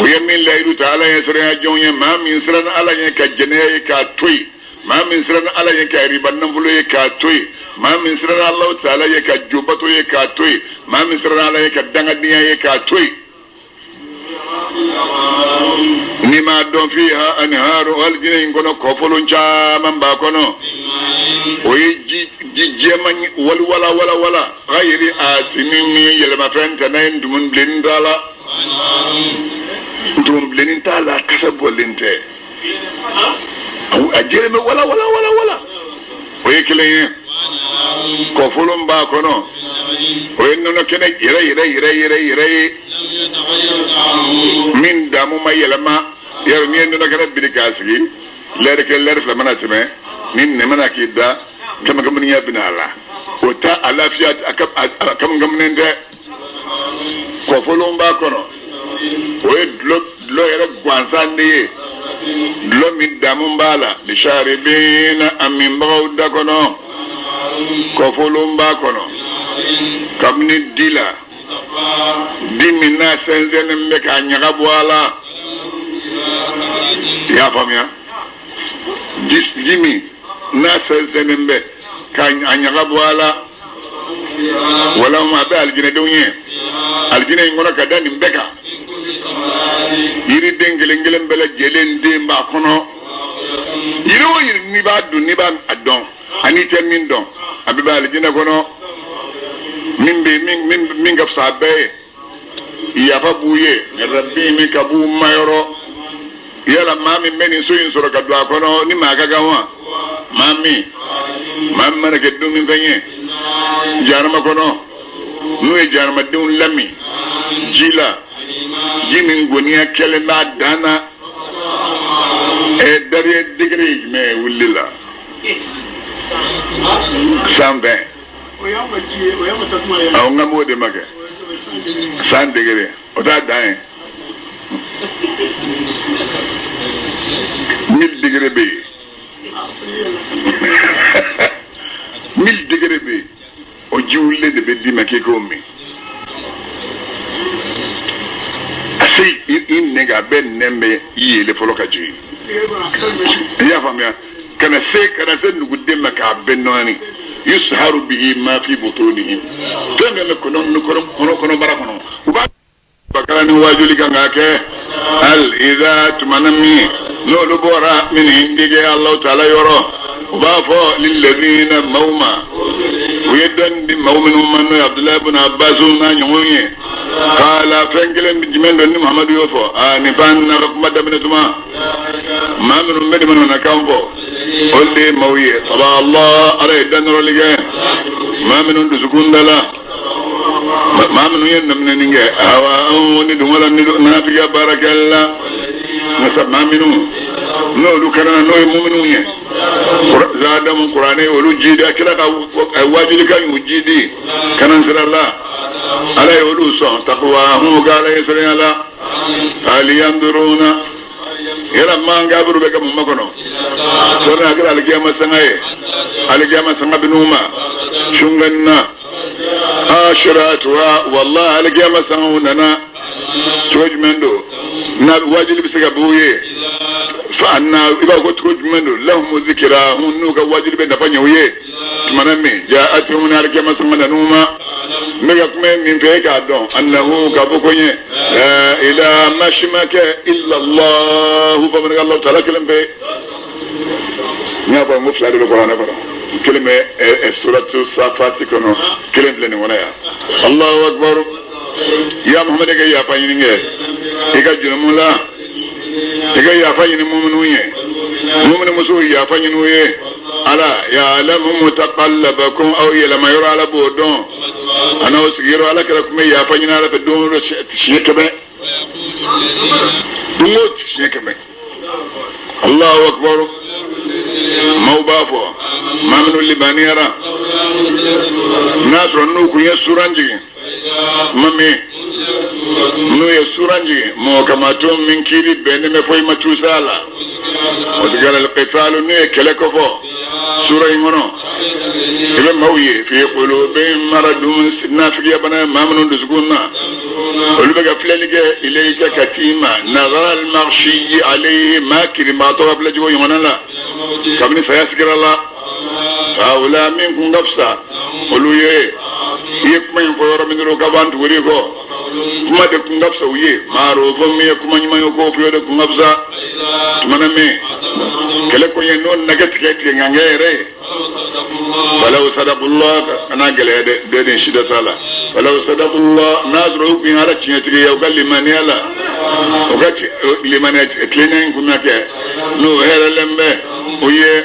Speaker 1: o ye min layidu ta Ala ye siranya jɔnw ye, maa min siranna Ala ɲɛ ka jɛnɛya ye k'a to yen, maa min siranna Ala ɲɛ ka riba nafolo ye k'a to yen, maa min siranna Alahu taala ye ka jobato ye k'a to yen, maa min siranna Ala ye ka dangadenya ye k'a to yen. N'i m'a dɔn, fiha anharu, alijinɛ in kɔnɔ kɔfɔlon caman b'a kɔnɔ, o ye ji ji jɛman wali wala wala wala ghayri asinin, min yɛlɛmafɛn tɛ n'a ye, ntumun bilennin t'a la, ntumun bilennin t'a la, kasa bɔlen tɛ, a jɛlen bɛ wala wala wala wala. O ye kelen ye. Kɔfɔlon b'a kɔnɔ, o ye nɔnɔ kɛnɛ yɛrɛ yɛrɛ yɛrɛ yɛrɛ yɛrɛ ye min damu ma yɛlɛma. Yɛrɛ n'i ye nɔnɔ kɛnɛ biri k'a sigi lɛri kelen, lɛri 2 mana tɛmɛ, ni nɛ mana k'i da, kamakamanenya bɛna a la. O ta a lafiya, a kamakamaninen tɛ. Kɔfɔlon b'a kɔnɔ, o ye dulɔ dulɔ yɛrɛ gansan de ye, dulɔ min damu b'a la lisharibina, a minbagaw da kɔnɔ. Kɔfɔlon b'a kɔnɔ kabini di la, di min n'a sɛnsɛnnen bɛ k'a ɲaga bɔ a la. I y'a faamuya? Di min n'a sɛnsɛnnen bɛ k'a ɲaga bɔ a la. Walahum, a bɛ alijinɛdenw ye alijinɛ in kɔnɔ ka da nin bɛɛ kan. Yiriden kelen kelen bɛɛ lajɛlen den b'a kɔnɔ. Yiri o yiri n'i b'a dun, n'i b'a dɔn ani i tɛ min dɔn, a bɛ bɛ alijinɛ kɔnɔ. Min bɛ min min min ka fisa a bɛɛ ye, yafa b'u ye rabi min ka b'u mayɔrɔ. Yala maa min bɛ nin so in sɔrɔ ka don a kɔnɔ, ni maa ka kan wa? Maa min mana kɛ dumunifɛn ye jahanama kɔnɔ, n'u ye jahanamadenw lami ji la, ji min goniya kɛlen b'a dan na, ɛ dariye degré ye jumɛn ye wulili la? 120. Awɔ, n ka m'o de ma kɛ 100 degré, o t'a dan ye. 1000 degré bɛ yen, 1000 degré bɛ yen. O ji wulilen de bɛ d'i ma k'i k'o min. A se i nɛn kan, a bɛɛ nɛn bɛ yɛlɛ fɔlɔ ka jigin. I y'a faamuya? Ka na se nuguden ma k'a bɛɛ nɔɔni. Yusharu bihi ma fi butunihim, fɛn fɛn bɛ kɔnɔ kɔnɔbara kɔnɔ, u b'a bakala ni wajuli kan ka kɛ. Hal idha, tumana min n'olu bɔra min indike Alahu taala yɔrɔ, u b'a fɔ lilladina maaw ma, u ye dɔnni di maaw minnu ma, n'o ye Abudulayi ibn Abbas n'a ɲɔgɔn ye. Kala fɛn kelen jumɛn don ni Muhamadu y'o fɔ? Aa, nin fan n'a ka kuma daminɛ tuma, maa minnu bɛ nin kan fɔ, olu de ye maaw ye. Taba Allah, Ala ye danɔrɔli kɛ maa minnu dusukun da la, maa minnu ye nɔminɛni kɛ, awa, anw ni dun wala ni nafigiya baarakɛla la. Nka maa minnu n'olu kɛra, n'o ye muminuw ye, zadamu kuranɛ olu jidi, a kira ka wajulikan y'u jidi kanan sira la, Ala ye olu sɔn takuwa hun ka Ala ye siranya la. Hal yanduruna, yala maa kafiru bɛ ka mun makɔnɔ sɔnni a kɛra alikiyama sanga ye? Alikiyama sanga bɛ n'u ma sunganna ashiratuha. Wallahi, alikiyama sangaw nana cogo jumɛn don na wajuli bɛ se ka b'u ye? Fa na i b'a ko cogo jumɛn don lahumu zikira hun n'u ka wajuli bɛ nafa ɲɛ u ye tumana min ja'atuhum, ni alikiyama sanga nan'u ma? N bɛ ka kuma min fɛ, e k'a dɔn annahu, k'a fɔ ko n ye la ilaha, ma si ma kɛ, illa Allahu, bamanankan Alahu taala kelen pe. N y'a fɔ n ko fila de bɛ kuranɛ kɔnɔ. Kelen bɛ suratu Safati kɔnɔ, kelen filɛ nin kɔnɔ yan. Allahu akbar. Ya Muhamadu, ka yafa ɲini kɛ i ka jurumu la, i ka yafa ɲini muminu ye, muminu musow yafa ɲini u ye. Ala ya'lamu mutaqallabakum, aw yɛlɛma yɔrɔ Ala b'o dɔn, a n'aw sigiyɔrɔ. Ala kɛra kun bɛ yafa ɲini Ala fɛ don o don siɲɛ 100, don o siɲɛ 100. Allahu akbar. Maaw b'a fɔ, maa minnu libaniyara, n'a sɔrɔ n'u kun ye suran jigin ma min n'u ye suran jigin mɔgɔ kama to min kiiri bɛnnen bɛ foyi ma tuusa la, o tigɛra alqitalu, n'u ye kɛlɛ kɔfɔ sura in kɔnɔ, i bɛ maaw ye fi qulubihim maradun, nafigiya bana maa minnu dusukun na, olu bɛ ka filɛli kɛ ilayka, ka t'i ma, nazara al-maghshi alayhi, maa kiribaatɔ ka filɛ cogo ɲɔgɔnna la kabini saya sigira la. Awla min kun ka fisa olu ye, i ye kuma in fɔ yɔrɔ min dɔrɔn, ka b'an tuguri kɔ, kuma de kun ka fisa u ye. Maarufo min ye kuma ɲuman ye, k'o fɔ, de kun ka fisa. Tumana min kɛlɛ ko ye n'o nɛgɛ tigɛ tigɛ ŋankɛ yɛrɛ ye, walaw sadakullah, kana gɛlɛya dɛ, bɛɛ de sida t'a la. Walaw sadakullah, n'a sɔrɔ u kun ye Ala tiɲɛtigi ye, u ka limaniya la, u ka limaniya tilennenya in kun na kɛ n'o hɛrɛlen bɛ u ye.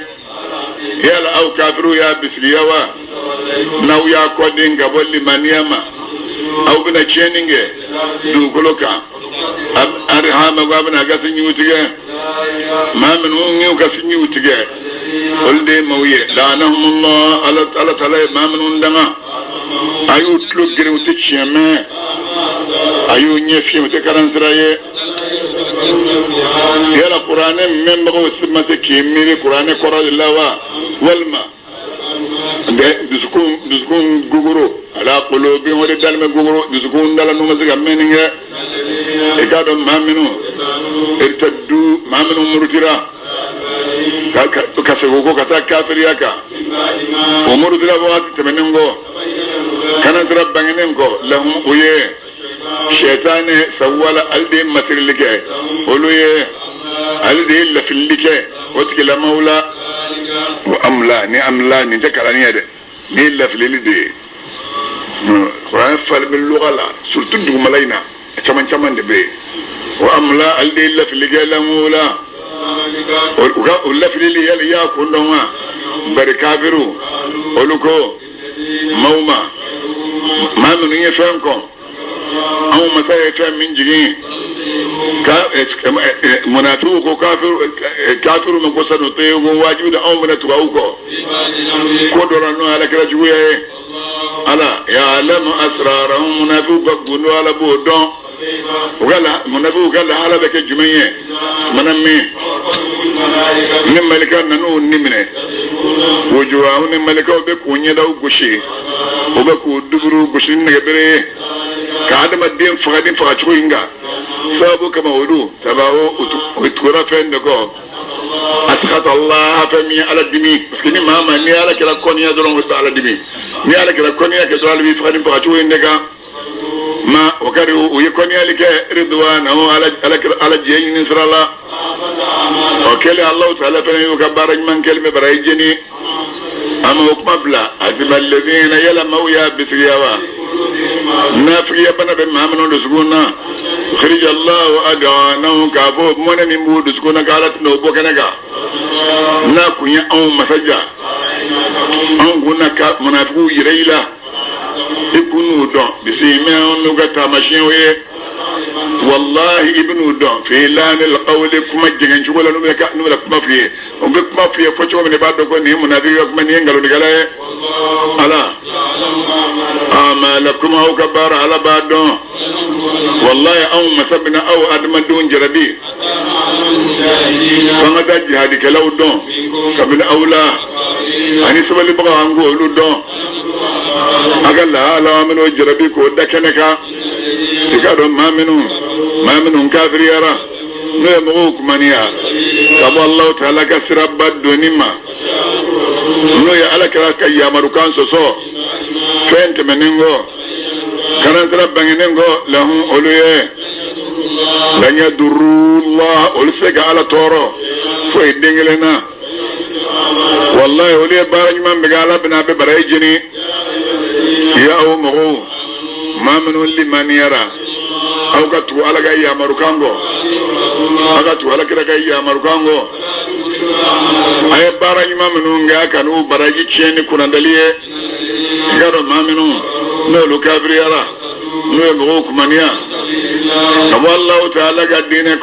Speaker 1: Yala aw kafiriw y'a bisigiya wa? N'aw y'a kɔden ka bɔ limaniya ma, aw bɛna tiɲɛni kɛ dugukolo kan. Arihama ko a bɛna a ka sinjiw tigɛ. Maa minnu y'u ka sinjiw tigɛ, olu de ye maaw ye. La'anahumullah, Ala taala ye maa minnu danga. A y'u tulo geren, u tɛ tiɲɛ mɛn. A y'u ɲɛ fiyen, u tɛ karansira ye. Yala kuranɛ mɛnbagaw si ma se k'i miiri kuranɛ kɔrɔ de la wa? Walima dusukun gogoro, ala qulubihim, o de dalen bɛ gogoro dusukun dala, n'u ma se ka mɛnni kɛ. I k'a dɔn maa minnu irtaddu, maa minnu murutira ka segin o kɔ ka taa kafiriya kan, o murutira wagati tɛmɛnen kɔ, kana sira bangenen kɔ, lahum, u ye sɛtanɛ sawala, ale de ye masirili kɛ olu ye, ale de ye lafilili kɛ o tigilamaw la. O amla ni amla nin tɛ kalanni ye dɛ, nin ye lafilili de ye. Kuranɛ falen bɛ luga la, surtout dugumala in na, a caman caman de bɛ yen. O amla, ale de ye lafili kɛ lamu la. U ka o lafilili, yali i y'a kun dɔn wa? Bari kafiru olu ko maaw ma, maa minnu ye fɛn kɔn, anw masa ye fɛn min jigin ka munafiw ko kafiru ma ko sanu tɛ ko wajibi da anw bɛna tugu aw kɔ ko dɔ la, n'o ye Ala kɛra juguya ye. Ala ya'lamu asrarahum, munafiw ka gundo Ala b'o dɔn. U ka la munafigiw ka lahala bɛ kɛ jumɛn ye mana min ni malika nan'u ni minɛ wujuhahum ni malikaw bɛ k'u ɲɛdaw gosi u bɛ k'u duburu gosi ni nɛgɛbere ye ka adamaden faga ni fagacogo in kan sababu kama olu tabaw u tugura fɛn de kɔ asakata Allah fɛn min ye ala dimi parce que ni maa ma ni ala kɛra kɔniya dɔrɔn o bɛ ala dimi ni ala kɛra kɔniya kɛ dɔrɔn ala b'i faga ni fagacogo in de kan ma o kari u ye kɔniyali kɛ ridwanahu ala ala ala diɲɛ ɲini sira la o kɛlen Alahu taala fana y'u ka baara ɲuman kɛlen bɛ baraji jeni a ma o kuma bila hasiba alladhina yala maaw y'a bisigiya wa nafigiya bana bɛ maa minnu dusukun na yukhrija Allahu adghanahum k'a fɔ mɔnɛ min b'u dusukun na k'ala tɛna o bɔ kɛnɛ kan n'a kun ye anw masa ja anw kun na ka munafigiw yɛrɛ i la i kun n'u dɔn bisimahum n'u ka taamasiyɛnw ye walahi i bɛn'u dɔn fi lahanil qawli kuma jɛngɛn cogo la n'u bɛna kuma f'i ye u bɛ kuma f'i ye fɔ cogo min na i b'a dɔn ko nin ye munafiki ka kuma nin ye nkalontigɛla ye ala amalakum aw ka baara ala b'a dɔn walahi anw masa bɛna aw adamadenw jarabi f'an ka taa jihadikɛlaw dɔn kabini aw la ani sabalibagaw an k'olu dɔn a ka lahala an bɛn'o jarabi k'o da kɛnɛ kan i k'a dɔn maa minnu maa minnu kafiriyara n'o ye mɔgɔw kumaniya ka bɔ Alahu taala ka siraba donni ma n'o ye ala kira ka yamarukan sɔsɔ fɛn tɛmɛnen kɔ karansira bangenen kɔ lahum olu ye lan yadurullah olu tɛ se ka ala tɔɔrɔ foyi den kelen na walayi olu ye baara ɲuman bɛɛ kɛ ala bɛna a bɛɛ baraji jeni ya aw mɔgɔw maa minnu limaniyara aw ka tugu ala ka yamarukan kɔ aw ka tugu ala kira ka yamarukan kɔ a ye baara ɲuman minnu kɛ a kan'u baraji tiɲɛ ni kunnadali ye i k'a dɔn maa minnu n'olu kafiriyara n'o ye mɔgɔw kumaniya ka bɔ Alahu taala ka diinɛ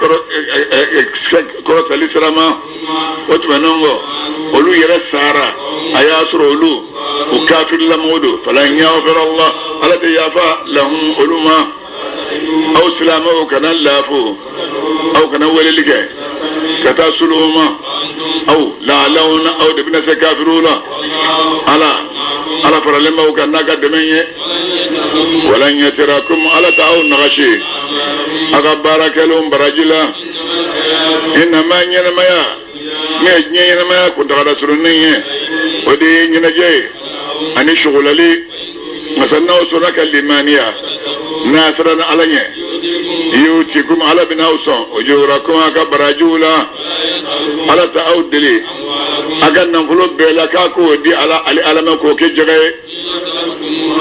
Speaker 1: kɔrɔtali sira ma o tɛmɛnen kɔ olu yɛrɛ sara a y'a sɔrɔ olu u kafirilamɔgɔ don falan yaghfira Allah ala tɛ yafa lahum olu ma aw silamɛw kana laafu aw kana weleli kɛ ka taa sulhu ma aw la'alawna aw de bɛna se kafiriw la ala ala faralen b'aw kan n'a ka dɛmɛ ye walan yatirakum ala t'aw nagasi aw ka baara kɛlenw baraji la innama ɲɛnamaya min ye diɲɛ ɲɛnamaya kuntagala surunnen ye o de ye ɲɛnajɛ ye ani sugulali masa n'aw sɔnna ka limaniya n'a siranna ala ɲɛ yutikum ala bɛna aw sɔn ujurakum a ka barajiw la ala ta aw deli a ka nafolo bɛɛ la k'a k'o di ala ale ala ma k'o kɛ jaga ye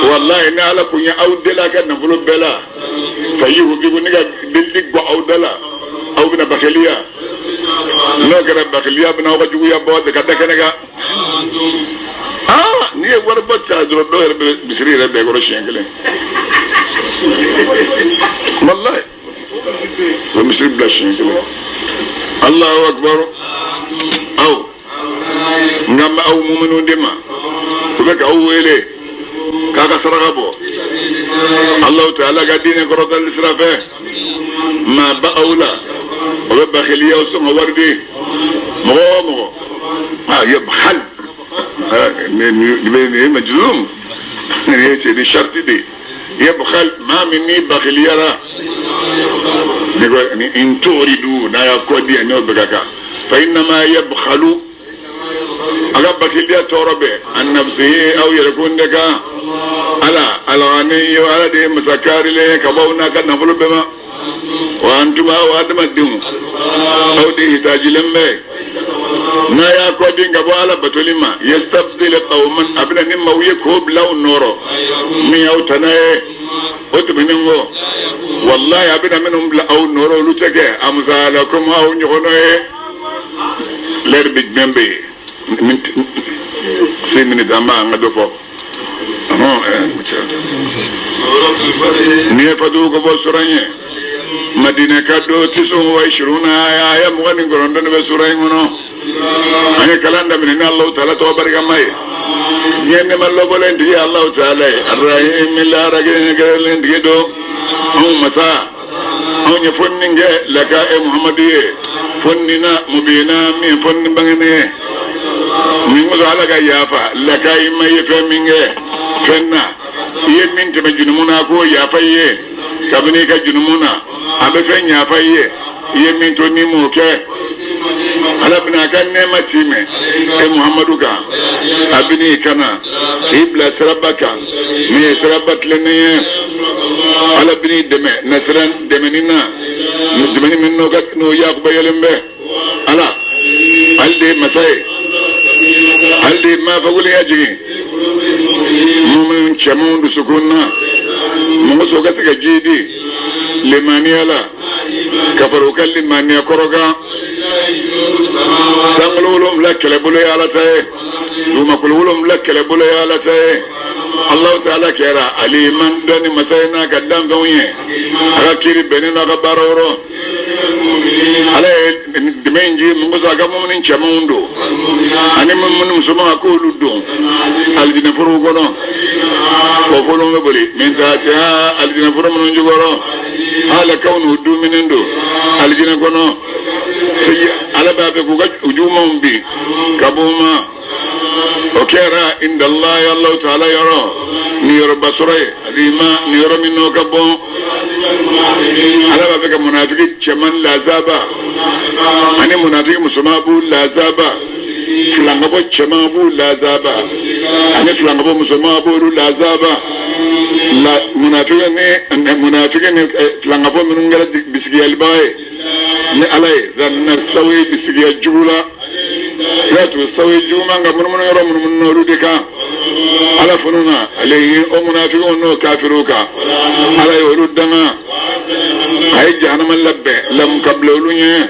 Speaker 1: walayi ni ala kun ye aw deli a ka nafolo bɛɛ la fayuhfikum ni ka delili bɔ aw da la aw bɛna bakiliya n'o kɛra bakiliya bɛna aw ka juguya bɔ de ka da kɛnɛ kan aa n'i ye wari bɔ ta dɔrɔn dɔw yɛrɛ bɛ misiri yɛrɛ bɛɛ kɔrɔ siɲɛ kelen walayi o bɛ misiri bila siɲɛ kelen Alahu akibaru aw n kan bɛ aw muminu de ma u bɛ k'aw wele k'a ka saraka bɔ Alahu taala ka diinɛ kɔrɔtali sira fɛ maa ba aw la o bɛ bakiliya o sɔn ka wari di mɔgɔ o mɔgɔ aa yabkhal nin ye majzum nin ye c'est ni sharti de ye yabkhal maa min ni bakiliyara ni ko ni in tu'ridu n'a y'a kɔ di n'o bɛ ka kan fa innama yabkhalu a ka bakiliya tɔɔrɔ bɛ an nafsihi aw yɛrɛ kun de kan ala alghaniyu ala de ye masa kaarilen ye ka bɔ aw n'a ka nafolo bɛɛ ma wa antum aw adamadenw aw de hitajilen bɛ n'a y'a kɔ di ka bɔ ala batoli ma yastabdil qawman a bɛna ni maaw ye k'o bila aw nɔrɔ min y'aw tana ye o tɛmɛnen kɔ walayi a bɛna minnu bila aw nɔrɔ olu tɛ kɛ amsalakum aw ɲɔgɔnna ye lɛri bɛ jumɛn bɛ yen 5 minutes an b'an ka dɔ fɔ nin ye fatuhu ko fɔ sura ye madina ka don tisun wa ishiruna aya 29 de bɛ sura in kɔnɔ an ye kalan daminɛ ni alahu taala tɔgɔ barikama ye diɲɛ nɛɛma lɔbɔlen tigi alahu taala ye arahimi lahara kɛrɛnkɛrɛnlen tigi don anw masa. Anw ye fonni kɛ laka e Muhamadu ye fonni na mubina min fonni bangenen ye min kosɔn Ala ka yafa laka i ma i ye fɛn min kɛ fɛn na i ye min tɛmɛ junumu na a k'o yafa i ye kabini i ka junumu na a bɛ fɛn yafa i ye i ye min to n'i m'o kɛ Ala bɛna a ka nɛɛma tiimɛ e Muhamadu kan a bɛn'i kana k'i bila siraba kan min ye siraba tilennen ye Ala bɛn'i dɛmɛ nasira dɛmɛni na dɛmɛni min n'o ka n'o yakubayalen bɛ Ala ale de ye masa ye ale de ye mafagolenya jigin muminu cɛmanw dusukun na mɔgɔ sɔn ka se ka jiidi limaniya la ka fara u ka limaniya kɔrɔ kan sankolo wolonwula kɛlɛbolo ye ala ta ye dugumakolo wolonwula kɛlɛbolo ye ala ta ye alahu taala kɛra aliman dɔnni masa ye n'a ka danfɛnw ye a ka kiri bɛnnen n'a ka baara yɔrɔ ala ye dɛmɛ in jigin mun kosɔn a ka mumuni cɛmanw don ani mumuni musomanw a k'olu don alijinɛ forow kɔnɔ kɔfolo bɛ boli min tahtiha alijinɛ foro minnu jukɔrɔ halakaw n'u duminen don alijinɛ kɔnɔ ala b'a fɛ k'u ka jugumanw bin ka bɔ u ma o kɛra indallahi alahu taala yɔrɔ niyɔrɔba sɔrɔ ye azima niyɔrɔ min n'o ka bon ala b'a fɛ ka munafiki cɛman lazaba ani munafiki musoman b'u lazaba filankafo cɛman b'u lazaba ani filankafo musoman b'olu lazaba la munafiki ni munafiki ni filankafo minnu kɛra bisigiyalibaga ye ni ala ye zanna sawi bisigiya jugu la y'a to sawi juguman ka munumunu yɔrɔ munumunu n'olu de kan ala fununa alayhi o munafikiw n'o kafiriw kan ala ye olu danga a ye jahanama labɛn lahum ka bila olu ɲɛ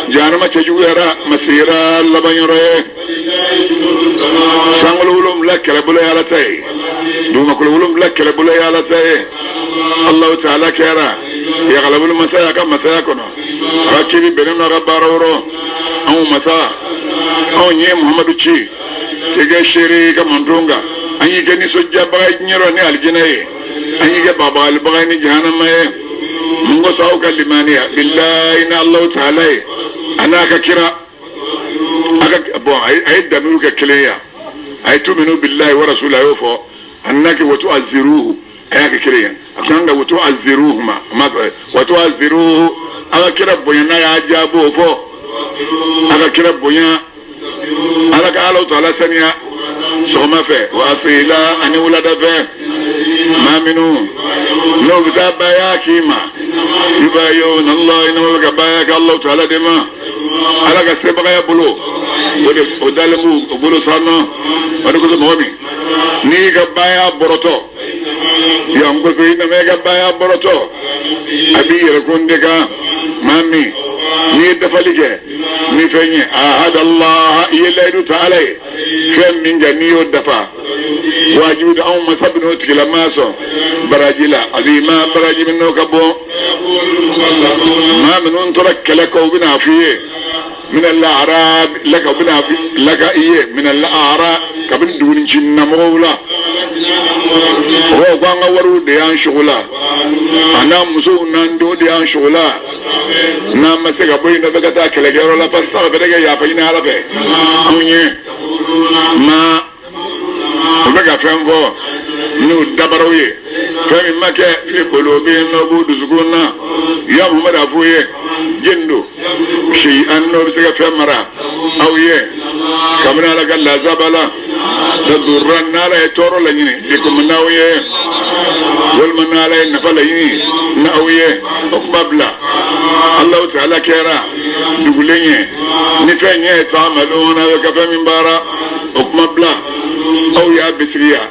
Speaker 1: jahanama cɛjuguyara masira laban yɔrɔ ye sankolo wolonwula kɛlɛbolo ye ala ta ye dugumakolo wolonwula kɛlɛbolo ye ala ta ye alahu taala kɛra yagalabolo masa y'a ka masaya kɔnɔ a ka kiri bɛnnen n'a ka baara yɔrɔ anw masa anw ye muhamadu ci k'i kɛ seere i ka mantɔn kan an y'i kɛ nisɔndiyabaga ye diɲɛ rɔ ni alijinɛ ye an y'i kɛ bagabagalibaga ye ni jahanama ye mun kosɔn aw ka limaniya bilahi ni alahu taala ye a n'a ka kira a ka bɔn a ye damiru kɛ kelen ye a ye tuminu bilahi wa rasuli a y'o fɔ a nana kɛ wa tuaziruhu a y'a kɛ kelen ye a kan ka wa tuaziruhu ma a ma fɛ wa tuaziruhu a ka kira bonya n'a y'a jaabo fɔ a ka kira bonya ala ka alahu taala saniya sɔgɔma fɛ wa asila ani wulada fɛ maa minnu n'o bɛ taa baya k'i ma yubayi'una Allah i n'a bɛ ka baya kɛ alahu taala de ma ala ka sebagaya bolo o de o dalen b'u bolo sa nɔ o de kosɔn mɔgɔ min n'i ka baya bɔrɔtɔ yan kosɔn i nana i ka baya bɔrɔtɔ a b'i yɛrɛ kun de kan maa min n'i ye dafali kɛ ni fɛn ye ahadallah i ye layidu ta ala ye fɛn min kɛ n'i y'o dafa wajibi don anw masa bɛn'o tigilamaa sɔn baraji la azima baraji min n'o ka bon maa minnu tora kɛlɛ kɔ u bɛna a f'i ye min al-a'rab laka u bɛna laka i ye min al-a'rab kabini dugunin namɔgɔw la o ko an ka wariw de y'an sogola a n'an musow n'an denw de y'an sogola n'an ma se ka bɔ yen nɔ bɛ ka taa kɛlɛkɛyɔrɔ la parce que a bɛ kɛ yafa ɲini ala fɛ anw ye ma u bɛ ka fɛn fɔ n'u dabaraw ye fɛn min ma kɛ fi qulubihim n'o b'u dusukun na ya Muhammad a f'u ye jɛn don shay'an n'o bɛ se ka fɛn mara aw ye kabini ala ka lazaba la la durran n'ala ye tɔɔrɔ laɲini bikum n'aw ye walima n'ala ye nafa laɲini n'aw ye o kuma bila Alahu taala kɛra dugulen ye ni fɛn ye ta'maluna bɛ ka fɛn min baara o kuma bila aw y'a bisigiya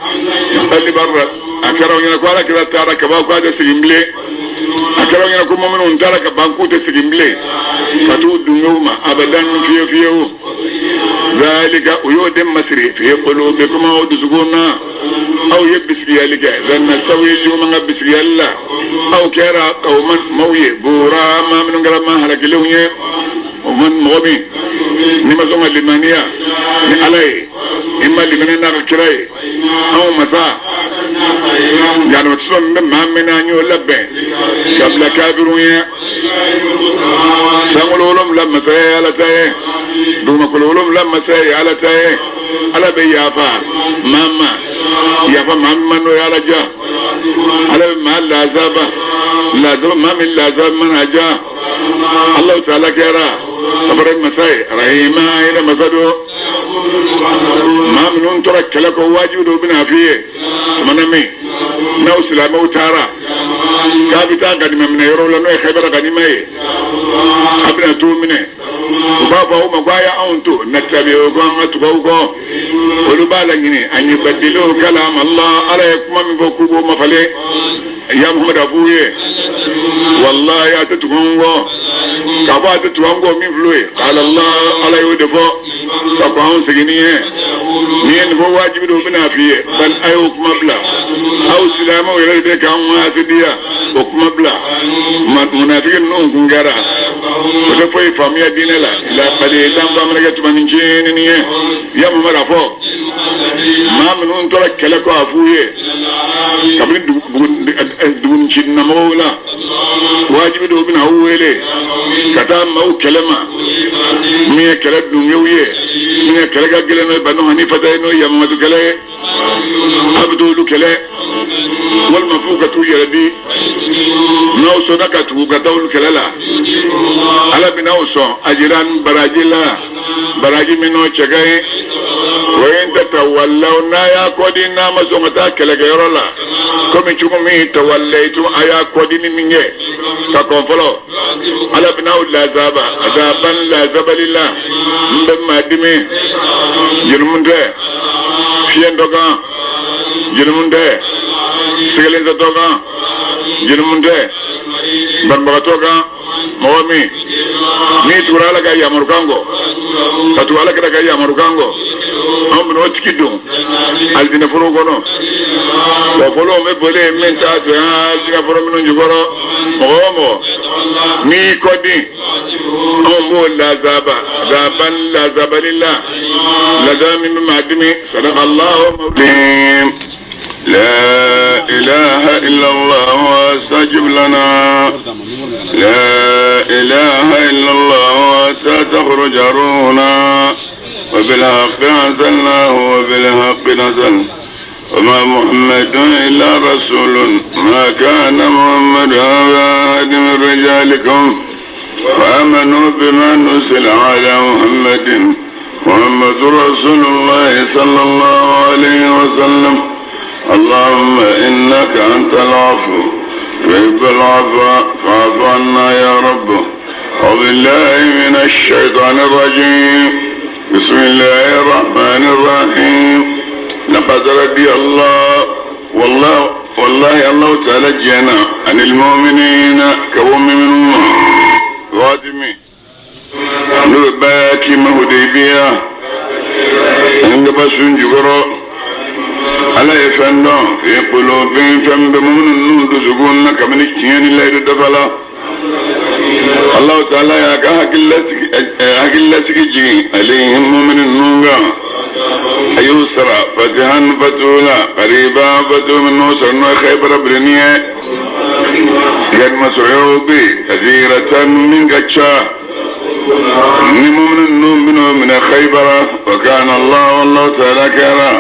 Speaker 1: alibara a kɛra aw ɲɛna ko ala kira taara ka ban k'a tɛ segin bilen a kɛra aw ɲɛna ko mɔminiw taara ka ban k'u tɛ segin bilen ka t'u dungew ma abadan fiyewu fiyewu zalika u y'o de masiri fi qulubikum aw dusukun na aw ye bisigiyali kɛ zanna sawi juguman ka bisigiyali la aw kɛra qawman maaw ye bura maa minnu kɛra maa halakilenw ye o man mɔgɔ min n'i ma sɔn ka limaniya ni ala ye i ma limaniya n'a ka kira ye anw masa jahanama tasuma min bɛ maa min na an y'o labɛn ka bila kafiriw ye. Sankolo wolonwula masa ye Ala ta ye, dugumakolo wolonwula masa ye Ala ta ye. Ala bɛ yafa maa ma, yafa maa min ma n'o ye Ala diya. Ala bɛ maa lazaba, lazaba maa min lazaba mana diya. Alahu taala kɛra kabara masa ye, rahima hinɛ masa don. Maa minnu tora kɛlɛ kɔ, wajibi don, u bɛna f'i ye tumana min n'aw silamɛw taara k'a bɛ taa ganima minɛ yɔrɔ la, n'o ye Xaybara ganima ye, a bɛna t'o minɛ, u b'a fɔ aw ma ko a y'anw to nattabi'ukum, an ka tugu aw kɔ. Olu b'a laɲini an yubaddilu kalam Allah, Ala ye kuma min fɔ k'u b'o mafalen. Ya Muhamadu, a f'u ye walahi a tɛ tugu an kɔ, k'a fɔ a tɛ tugu an kɔ min fil'o ye. Qala Allah, Ala y'o de fɔ ka kɔn anw seginni ye. N'i ye nin fɔ, wajibi don, u bɛna f'i ye bal a y'o kuma bila, aw silamɛw yɛrɛ de bɛ k'anw hasidiya, o kuma bila. Munafiki ninnu kun kɛra o tɛ foyi faamuya diinɛ la illa qalilan, f'a mana kɛ tumani ncinin ye. Ya Muhamadu, a fɔ maa minnu tora kɛlɛ kɔ, a f'u ye kabini dugucinamɔgɔw la, wajibi don, u bɛna aw wele ka taa maaw kɛlɛ ma, min ye kɛlɛ dungew ye, min ye kɛlɛ ka gɛlɛn, n'o ye Banu Hanifata ye, n'o ye Yamamatu kɛlɛ ye, a bɛ t'olu kɛlɛ walima f'u ka t'u yɛrɛ di. N'aw sɔnna ka tugu ka taa olu kɛlɛ la, Ala bɛna aw sɔn ajiran, baraji la, baraji min n'o cɛ ka ɲi. Wa in tatawallaw, n'a y'a kɔdi, n'a ma sɔn ka taa kɛlɛkɛyɔrɔ la, komi cogo min tawallaytum, a y'a kɔdi ni min kɛ ka kɔn fɔlɔ, Ala bɛna aw lazaba azaban, lazabali la n bɛ maa dimi. Jurumu tɛ fiyentɔ kan, jurumu tɛ sigelentɔ kan, jurumu tɛ banabagatɔ kan. Mɔgɔ min n'i tugura Ala ka yamarukan kɔ, ka tugu Ala kira ka yamarukan kɔ, an bɛna o tigi don alijinɛ foro kɔnɔ. Wa fɔlɔw bɛ boli min t'a to alijinɛ foro minnu jukɔrɔ. Mɔgɔ o mɔgɔ n'i kɔ di, anw b'o lazaba azaban, lazabali la, lazaba min bɛ maa dimi. Sadakallahu.
Speaker 2: لا إله إلا الله واستجب لنا، لا إله إلا الله حتى تخرج روحنا. وبالحق أنزلناه وبالحق نزل، وما محمد إلا رسول. ما كان محمد أبا أحد من رجالكم، وآمنوا بما نزل على محمد، محمد رسول الله صلى الله عليه وسلم. اللهم إنك أنت العفو تحب العفو فاعف عنا يا رب. أعوذ بالله من الشيطان الرجيم. بسم الله الرحمن الرحيم. لقد رضي الله، والله والله الله تعالى جنا عن المؤمنين كمؤمنون غادمي n'o bɛ k'i ma Hudaybiya an ka sun jukɔrɔ. Ala ye fɛn dɔn fi qulubihim, fɛn bɛ minnu n'u dusukun na kabini tiɲɛ ni layidu dafa la. Allahu taala y'a ka hakililasigi jigin alayhim, mumini ninnu kan. A y'u sara fatihan, fatula qariba, fatu min n'o sɔrɔ, n'o ye Khaybara birinin ye. Ganima sɔrɔ yɔrɔw bɛ yen kathiratan, min ka ca ni mumini ninnu bɛn'o minɛ Khaybara. Wa kana Allah, wallahu taala kɛra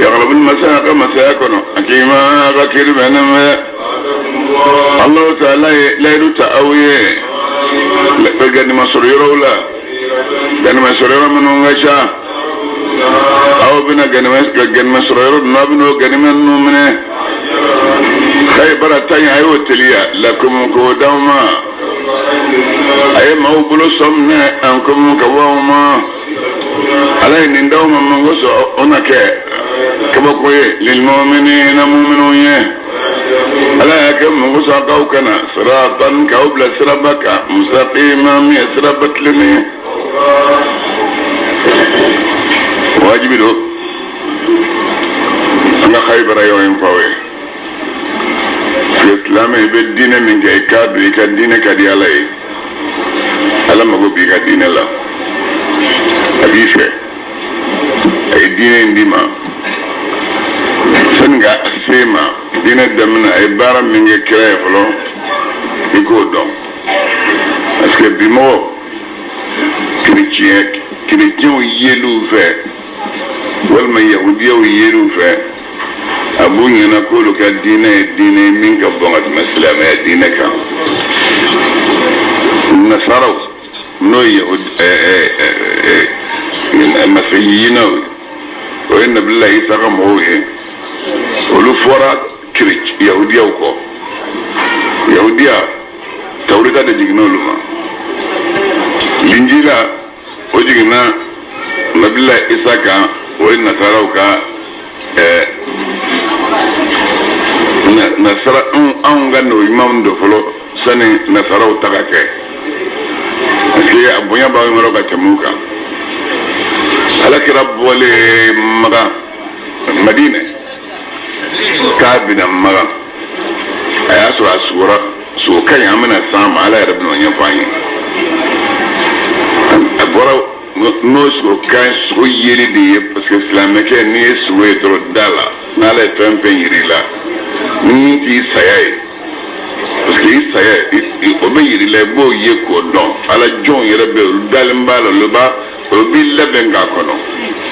Speaker 2: yaghlibu masaya masaya kɔnɔ hakima, ka kiri bɛnnen bɛ. Allahu taala ye layidu ta aw ye ganima sɔrɔ yɔrɔw la, ganima sɔrɔ yɔrɔ minnu ka ca, aw bɛna ganima sɔrɔ yɔrɔ ninnu, aw bɛna o ganima ninnu minɛ. Khaybara ta in, a y'o teliya lakum, k'o d'aw ma. A ye maaw bolo sɔn minɛ an komi ka bɔ aw ma. Ala ye nin d'aw ma mun kosɔn? O na kɛ kabako ye lilmu'minina, mu'minw ye. Ala y'a kɛ mun kosɔn? K'aw kana siratan, k'aw bila siraba kan, mustaqima, min ye siraba tilennen ye. Wajibi don an ka Khaybara yɔrɔ in fɔ aw ye. Silamɛ, i bɛ diinɛ min kɛ, i k'a dɔn i ka diinɛ ka di Ala ye. Ala mago b'i ka diinɛ la, a b'i fɛ, a ye diinɛ in d'i ma. Sani ka se ma diinɛ daminɛ, a ye baara min kɛ kira ye fɔlɔ, i k'o dɔn.
Speaker 1: Parce que bi mɔgɔ kerecɛn kerecɛnw yeliw fɛ walima yahudiyaw yeliw fɛ a b'u ɲɛna k'olu ka diinɛ ye diinɛ ye min ka bon ka tɛmɛ silamɛya diinɛ kan. Nasaraw n'o ye masihiyinaw ye, o ye nabila Isa ka mɔgɔw ye, olu fɔra yahudiyaw kɔ. Yahudiya tawureta de jiginna olu ma, linjila o jiginna nabila Isa kan, o ye nasaraw ka nasara anw ka n'o ɲumanw don fɔlɔ sani nasaraw ta ka kɛ, parce que a bonya b'anw yɔrɔ ka tɛmɛ u kan. Ala kira bɔlen Makan Madinɛ k'a bɛna Makan, a y'a sɔrɔ a sugora sugo ka ɲi, an bɛna s'an ma, Ala yɛrɛ bɛna o ɲɛfɔ an ye. A bɔra n'o sugo ka ɲi, sugo yeli de ye, parce que silamɛkɛ n'i ye sugo ye dɔrɔn da la, n'Ala ye fɛn fɛn yir'i la ni min t'i saya ye, parce que i saya o bɛ yir'i la, i b'o ye k'o dɔn. Ala jɔnw yɛrɛ bɛ olu dalen b'a la, olu b'a olu b'i labɛn k'a kɔnɔ.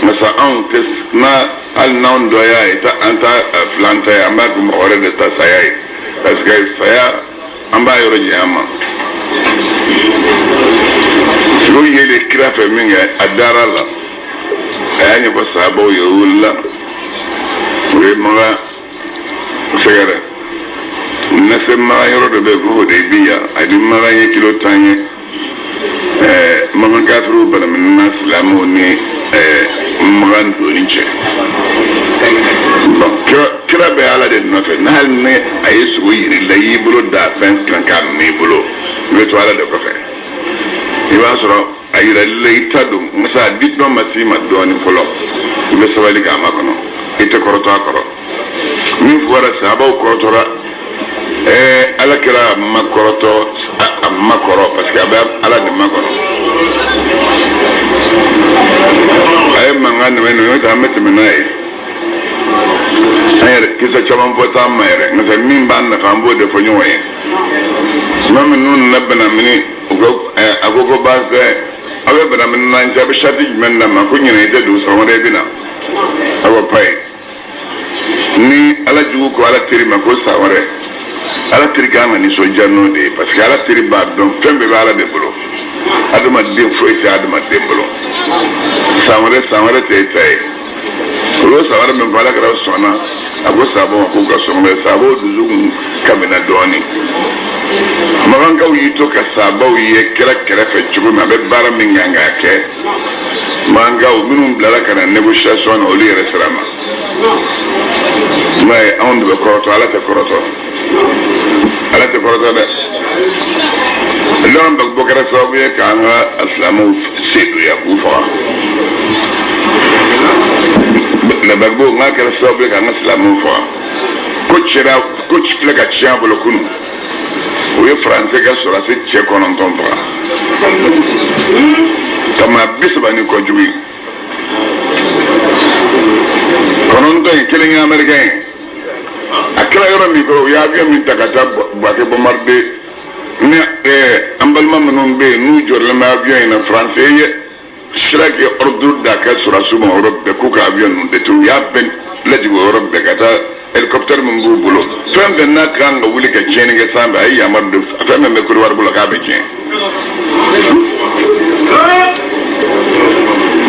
Speaker 1: Masa anw tɛ n'a hali n'anw dɔ y'a ye an ta filan ta ye, an b'a kɛ mɔgɔ wɛrɛ de ta saya ye, parce que saya an b'a yɔrɔ janya ma. Sugo yelen kira fɛ min kɛ, a dara la, a y'a ɲɛfɔ sahabaw ye, o wulila u ye Makan sɛgɛrɛ. Na se Makan yɔrɔ dɔ bɛ yen ko Hodeybiya, a ni Makan ye kilo 10 ye. Makan kafiriw banaminɛna silamɛw ni Makan donni cɛ. Bon, kira bɛ Ala de nɔfɛ, n'hali ni a ye sogo yiri la, i y'i bolo da fɛn kan k'a minɛ i bolo, i bɛ to Ala de kɔfɛ. I b'a sɔrɔ a yirali la i ta don, masa a di tuma ma s'i ma dɔɔnin fɔlɔ, i bɛ sabali k'a makɔnɔ, i tɛ kɔrɔtɔ a kɔrɔ. Min fɔra sahabaw kɔrɔtɔra, Ala kɛra ma kɔrɔtɔ a ma kɔrɔ, parce que a bɛ Ala de makɔnɔ. A ye mankan nɛmɛ nɛmɛ, an bɛ tɛmɛ n'a ye. An yɛrɛ kisa caman fɔ t'an ma yɛrɛ, nka min b'an nafa an b'o de fɔ ɲɔgɔn ye. Tuma min n'u nana banamini, u ko a ko ko baasi tɛ, aw bɛ banamini n'an cɛ, a bɛ sariti jumɛn d'a ma? Ko ɲinɛ i tɛ don, san wɛrɛ i bɛ na. A ko payi ni Ala jugu ko Ala teri ma ko san wɛrɛ, Ala teri kan ka nisɔndiya n'o de ye, parce que Ala teri b'a dɔn fɛn bɛɛ bɛ Ala de bolo, adamaden foyi tɛ adamaden bolo. San wɛrɛ, san wɛrɛ tɛ e ta ye. Olu san wɛrɛ min fɔ, Ala kɛra sɔnna, a ko sabaw ma k'u ka sɔn wɛrɛ. Sabaw dusukun kamina dɔɔnin. Makankaw y'i to ka sabaw ye kira kɛrɛfɛ cogo min, a bɛ baara min kan k'a kɛ, makankaw minnu bilala ka na négociation na, olu yɛrɛ sira ma. I m'a ye, anw de bɛ kɔrɔtɔ, Ala tɛ kɔrɔtɔ, Ala tɛ kɔrɔtɔ dɛ. Laurent Gbagbo kɛra sababu ye k'an ka silamɛw seduya k'u faga. Gbagbo n'a kɛra sababu ye k'an ka silamɛw faga. Ko cɛra ko filɛ ka tiɲɛ a bolo kunun, o ye Faransɛ ka sɔrɔdasi cɛ 9 faga ka maa 30 ni kɔ jugu ye. 9 in kelen ye Amɛrikɛn ye. A kɛra yɔrɔ min kɔrɔ, u ye avion min ta ka taa Bouaké bombarder ni an balima minnu bɛ yen n'u jɔlen bɛ avion in na, Faransɛ ye sira kɛ ordre d'a ka sɔrɔdasiw ma yɔrɔ bɛɛ k'u ka avion ninnu détruire. U y'a bɛɛ lajigin o yɔrɔ bɛɛ ka taa hélicoptère min b'u bolo, fɛn fɛn n'a kan ka wuli ka tiɲɛni kɛ sanfɛ, a ye yamaru de fɛn fɛn bɛ Côte d'Ivoire bolo k'a bɛ tiɲɛ.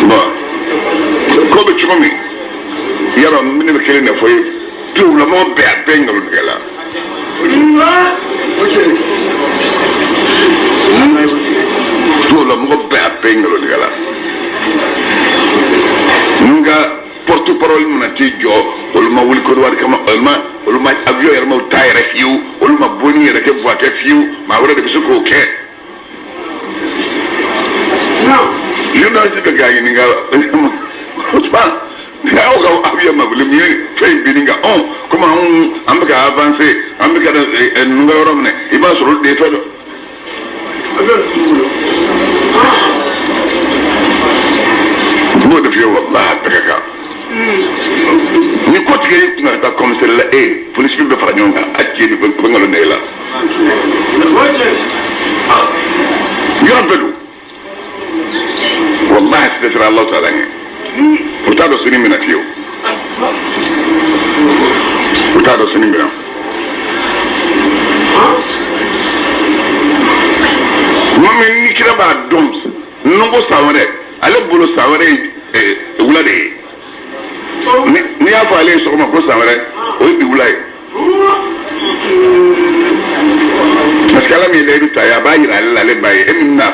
Speaker 1: Bon, ko bɛ cogo min yarɔ, ne bɛ kelen de fɔ ye, tubabulamɔgɔ bɛɛ a bɛɛ nkalontigɛ la. Tubabulamɔgɔ bɛɛ a bɛɛ nkalontigɛ la. N ka porte parole mana t'i jɔ, olu ma wuli Côte d'Ivoire kama, olu ma avion yɛrɛ ma u ta yɛrɛ fiyewu, olu ma bonni yɛrɛ kɛ Bouaké fiyewu, maa wɛrɛ de bɛ se k'o kɛ. Journaliste bɛ k'a ɲininka, Ousmane, aw ka avion ma wuli, mun ye fɛn in binni kan? Komi anw an bɛ ka avancer, an bɛ ka ninnu ka yɔrɔ minɛ, i b'a sɔrɔ olu de ye fɛn dɔ. N b'o de f'i ye, walahi a bɛɛ ka kan. Ni ko tigɛ i kun ka taa commissariat la, e polisi bɛ fara ɲɔgɔn kan, a cɛ de bɛ ko nkalon da e la. Fɛn bɛɛ don. Walahi a tɛ siran Alahu taala ɲɛ. U t'a dɔn sini bɛna fiyewu. U t'a dɔn sini bɛna. Tuma min ni kira b'a dɔn n ko san wɛrɛ ale bolo san wɛrɛ ye wula de ye. N'i y'a fɔ ale ye sɔgɔma ko san wɛrɛ o ye bi wula ye. Parce que ala min ye layidu ta ye a b'a yira ale la ale b'a ye e min bɛna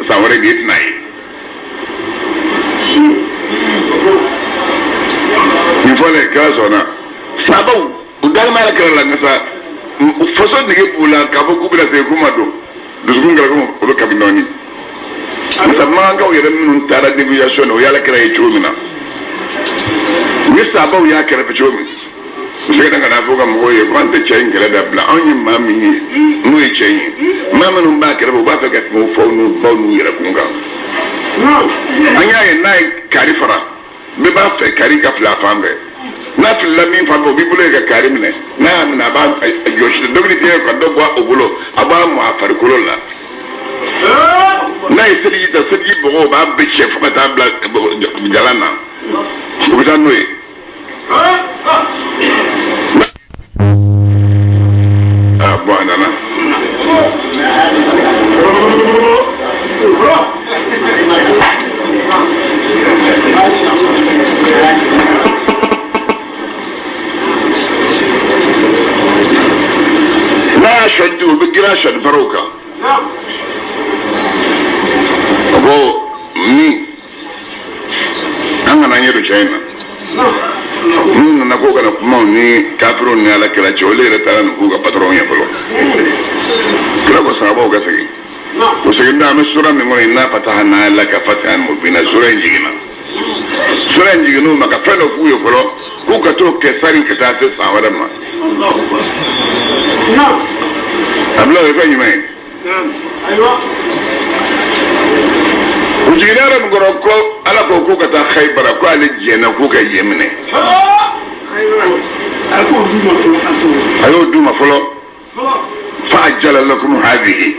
Speaker 1: san wɛrɛ di e tɛna ye. Nin fɔlen kira sɔnna sabaw u dalen bɛ ala kira la nka sa faso nege b'u la k'a fɔ k'u bɛna segin k'u ma don dusukun kɛra komi o bɛ kabi dɔɔnin. Masa makankaw yɛrɛ minnu taara négociation na o y'ala kira ye cogo min na u ye sabaw y'a kɛrɛfɛ cogo min u seginna ka na fɔ ka mɔgɔw ye ko an tɛ cɛ in kɛlɛ dabila anw ye maa min ye n'o ye cɛ in ye maa minnu b'a kɛrɛfɛ u b'a fɛ ka tɛmɛ u faw n'u baw n'u yɛrɛ kun kan an y'a ye n'a ye kari fara bɛɛ b'a fɛ kari ka fili a fan fɛ n'a filila min fan fɛ o b'i bolo ye ka kari minɛ n'a y'a minɛ a b'a jɔsi dɔ bɛ tigɛ ka dɔ bɔ o bolo a b'a mɔ a farikolo la n'a ye seliji ta seliji bɔgɔ o b'a bɛɛ cɛ fo ka taa bila jalan na o bɛ taa n'o ye. Ah, bon, a nana. N'a y'a sɔni o bɛ girin a sɔni faraw kan. A ko min an kana ɲɛ don cɛ in na. N'u nana k'o kana kumaw ni kafiriw ni ala kira cɛ olu yɛrɛ taara nin k'u ka patɔrɔn ye fɔlɔ. Kira ko sahabaw ka segin. O segin an bɛ sura min kɔnɔ inna fatahna laka fatahan mubina sura in jiginna. Sura in jiginn'u ma ka fɛn dɔ f'u ye fɔlɔ k'u ka t'o kɛ sani ka taa se san wɛrɛ ma. A bila o ye fɛn jumɛn ye? U jiginna yɔrɔ min kɔrɔ ko ala ko k'u ka taa Hayibara ko ale jɛnna k'u ka yen minɛ. A y'o d'u ma fɔlɔ. Fa ajjala lakum hadhihi.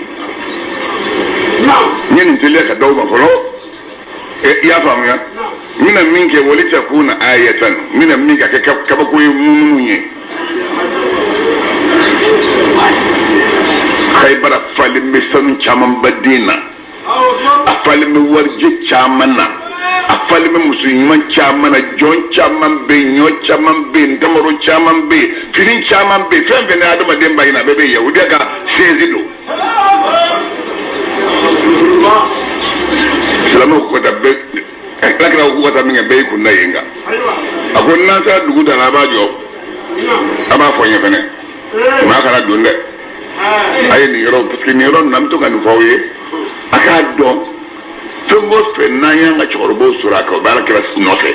Speaker 1: N ye nin teliya ka d'aw ma fɔlɔ. I y'a faamuya? N bɛna min kɛ wali takuna ayatan n bɛna min kɛ a kɛ kabako ye minnu ye. Hayibara falen bɛ sanu camanba den na. A falen bɛ warijɛ caman na. A falen bɛ muso ɲuman caman na. Jɔn caman bɛ yen, ɲɔ caman bɛ yen, ntamaro caman bɛ yen, fini caman bɛ yen. Fɛn fɛn ni adamaden b'a ɲini a bɛɛ bɛ yen. Yahudiya ka sɛnzi don. Silamɛw ko ka taa bɛɛ ala kira ko k'u ka taa min kɛ bɛɛ y'i kun da yen kan. A ko n'an sera dugu da la a b'a jɔ. A b'a fɔ n ye fɛnɛ. Maa kana don dɛ. A ye nin yɔrɔ parce que nin yɔrɔ ninnu an bɛ to ka nin fɔ aw ye. A k'a dɔn fɛn o fɛn n'an y'an ka cɛkɔrɔbaw sɔrɔ a kan o bɛ ala kira nɔfɛ.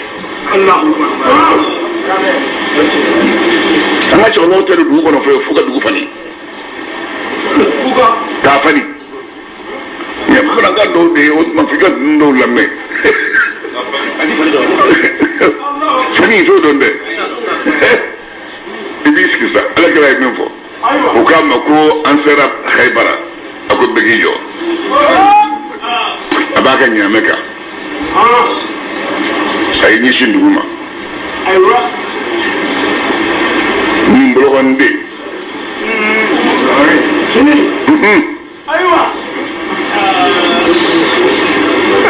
Speaker 1: An ka cɛkɔrɔbaw tɛ don dugu kɔnɔ fɔlɔ f'u ka dugu fani. K'a fani. Nin ye bamanankan dɔw de ye o tuma f'i ka ninnu dɔw lamɛn. Fani t'o dɔn dɛ. I b'i sigi sa ala kira ye min fɔ. U k'a ma ko an sera Hayibara a ko bɛɛ k'i jɔ. A b'a ka ɲaamɛ kan. A y'i ɲɛsin dugu ma. Nin bolokɔniden.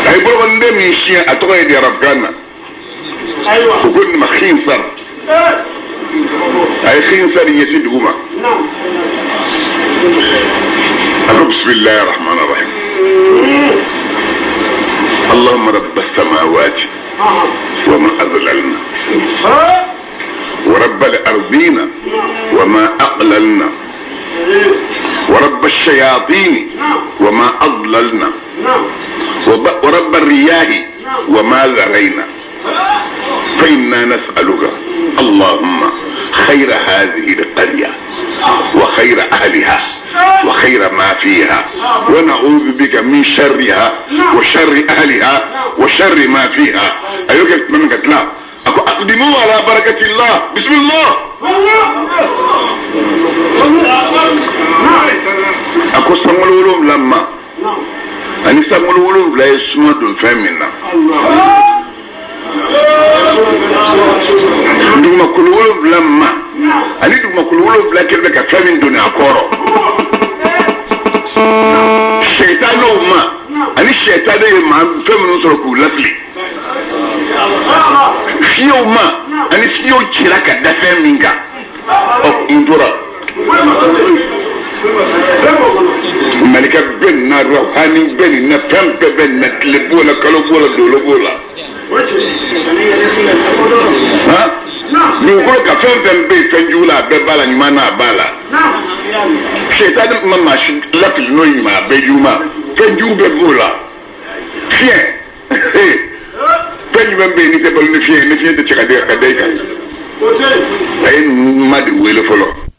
Speaker 1: A ye bolokɔniden min siɲɛ a tɔgɔ ye di arabukan na. U ko nin ma khinsar. A ye khinsar ɲɛsin dugu ma. A ko bisimilahi rahman rahim. Allahumma rabba samawati wa ma adlalna wa rabba al-ardina wa ma aqlalna wa rabba ash-shayatin wa ma adlalna wa rabba ar-riyahi wa ma dharayna fa inna nas'aluka allahumma khayra hadhihi al-qarya wa khayra ahliha wa khayra ma fiha wa na'udhu bika min sharriha wa sharri ahliha wa sharri ma fiha. A y'o kɛ tuma min ka tila a ko aqdimu ala barakatillah bismillah. A ko sankolo wolonwula ma Ni sankolo wolonwula ye suma don fɛn min na, dugumakolo wolonwula ma ani dugumakolo wolonwula kɛlen bɛ ka fɛn min doni a kɔrɔ, sɛtanɛw ma ani sɛtanɛ ye maa fɛn minnu sɔrɔ k'u lafili, fiɲɛw ma ani fiɲɛw cira ka da fɛn min kan, ɔ n tora malika bɛ nin na, rawhani bɛ nin na, fɛn bɛɛ bɛ nin na, tile b'o la, kalo b'o la, dolo b'o la, dugukolo kan fɛn fɛn bɛ yen, fɛn jugu la, a bɛɛ b'a la, ɲuman na, a b'a la. Sɛtanɛ ma maa si lafili n'o ye ɲuman, a bɛɛ juguman, fɛn jugu bɛɛ b'o la. Fiɲɛ, fɛn jumɛn bɛ yen n'i tɛ balo ni fiɲɛ ye? Ni fiɲɛ tɛ cɛ ka da i kan, a ye ma de wele fɔlɔ.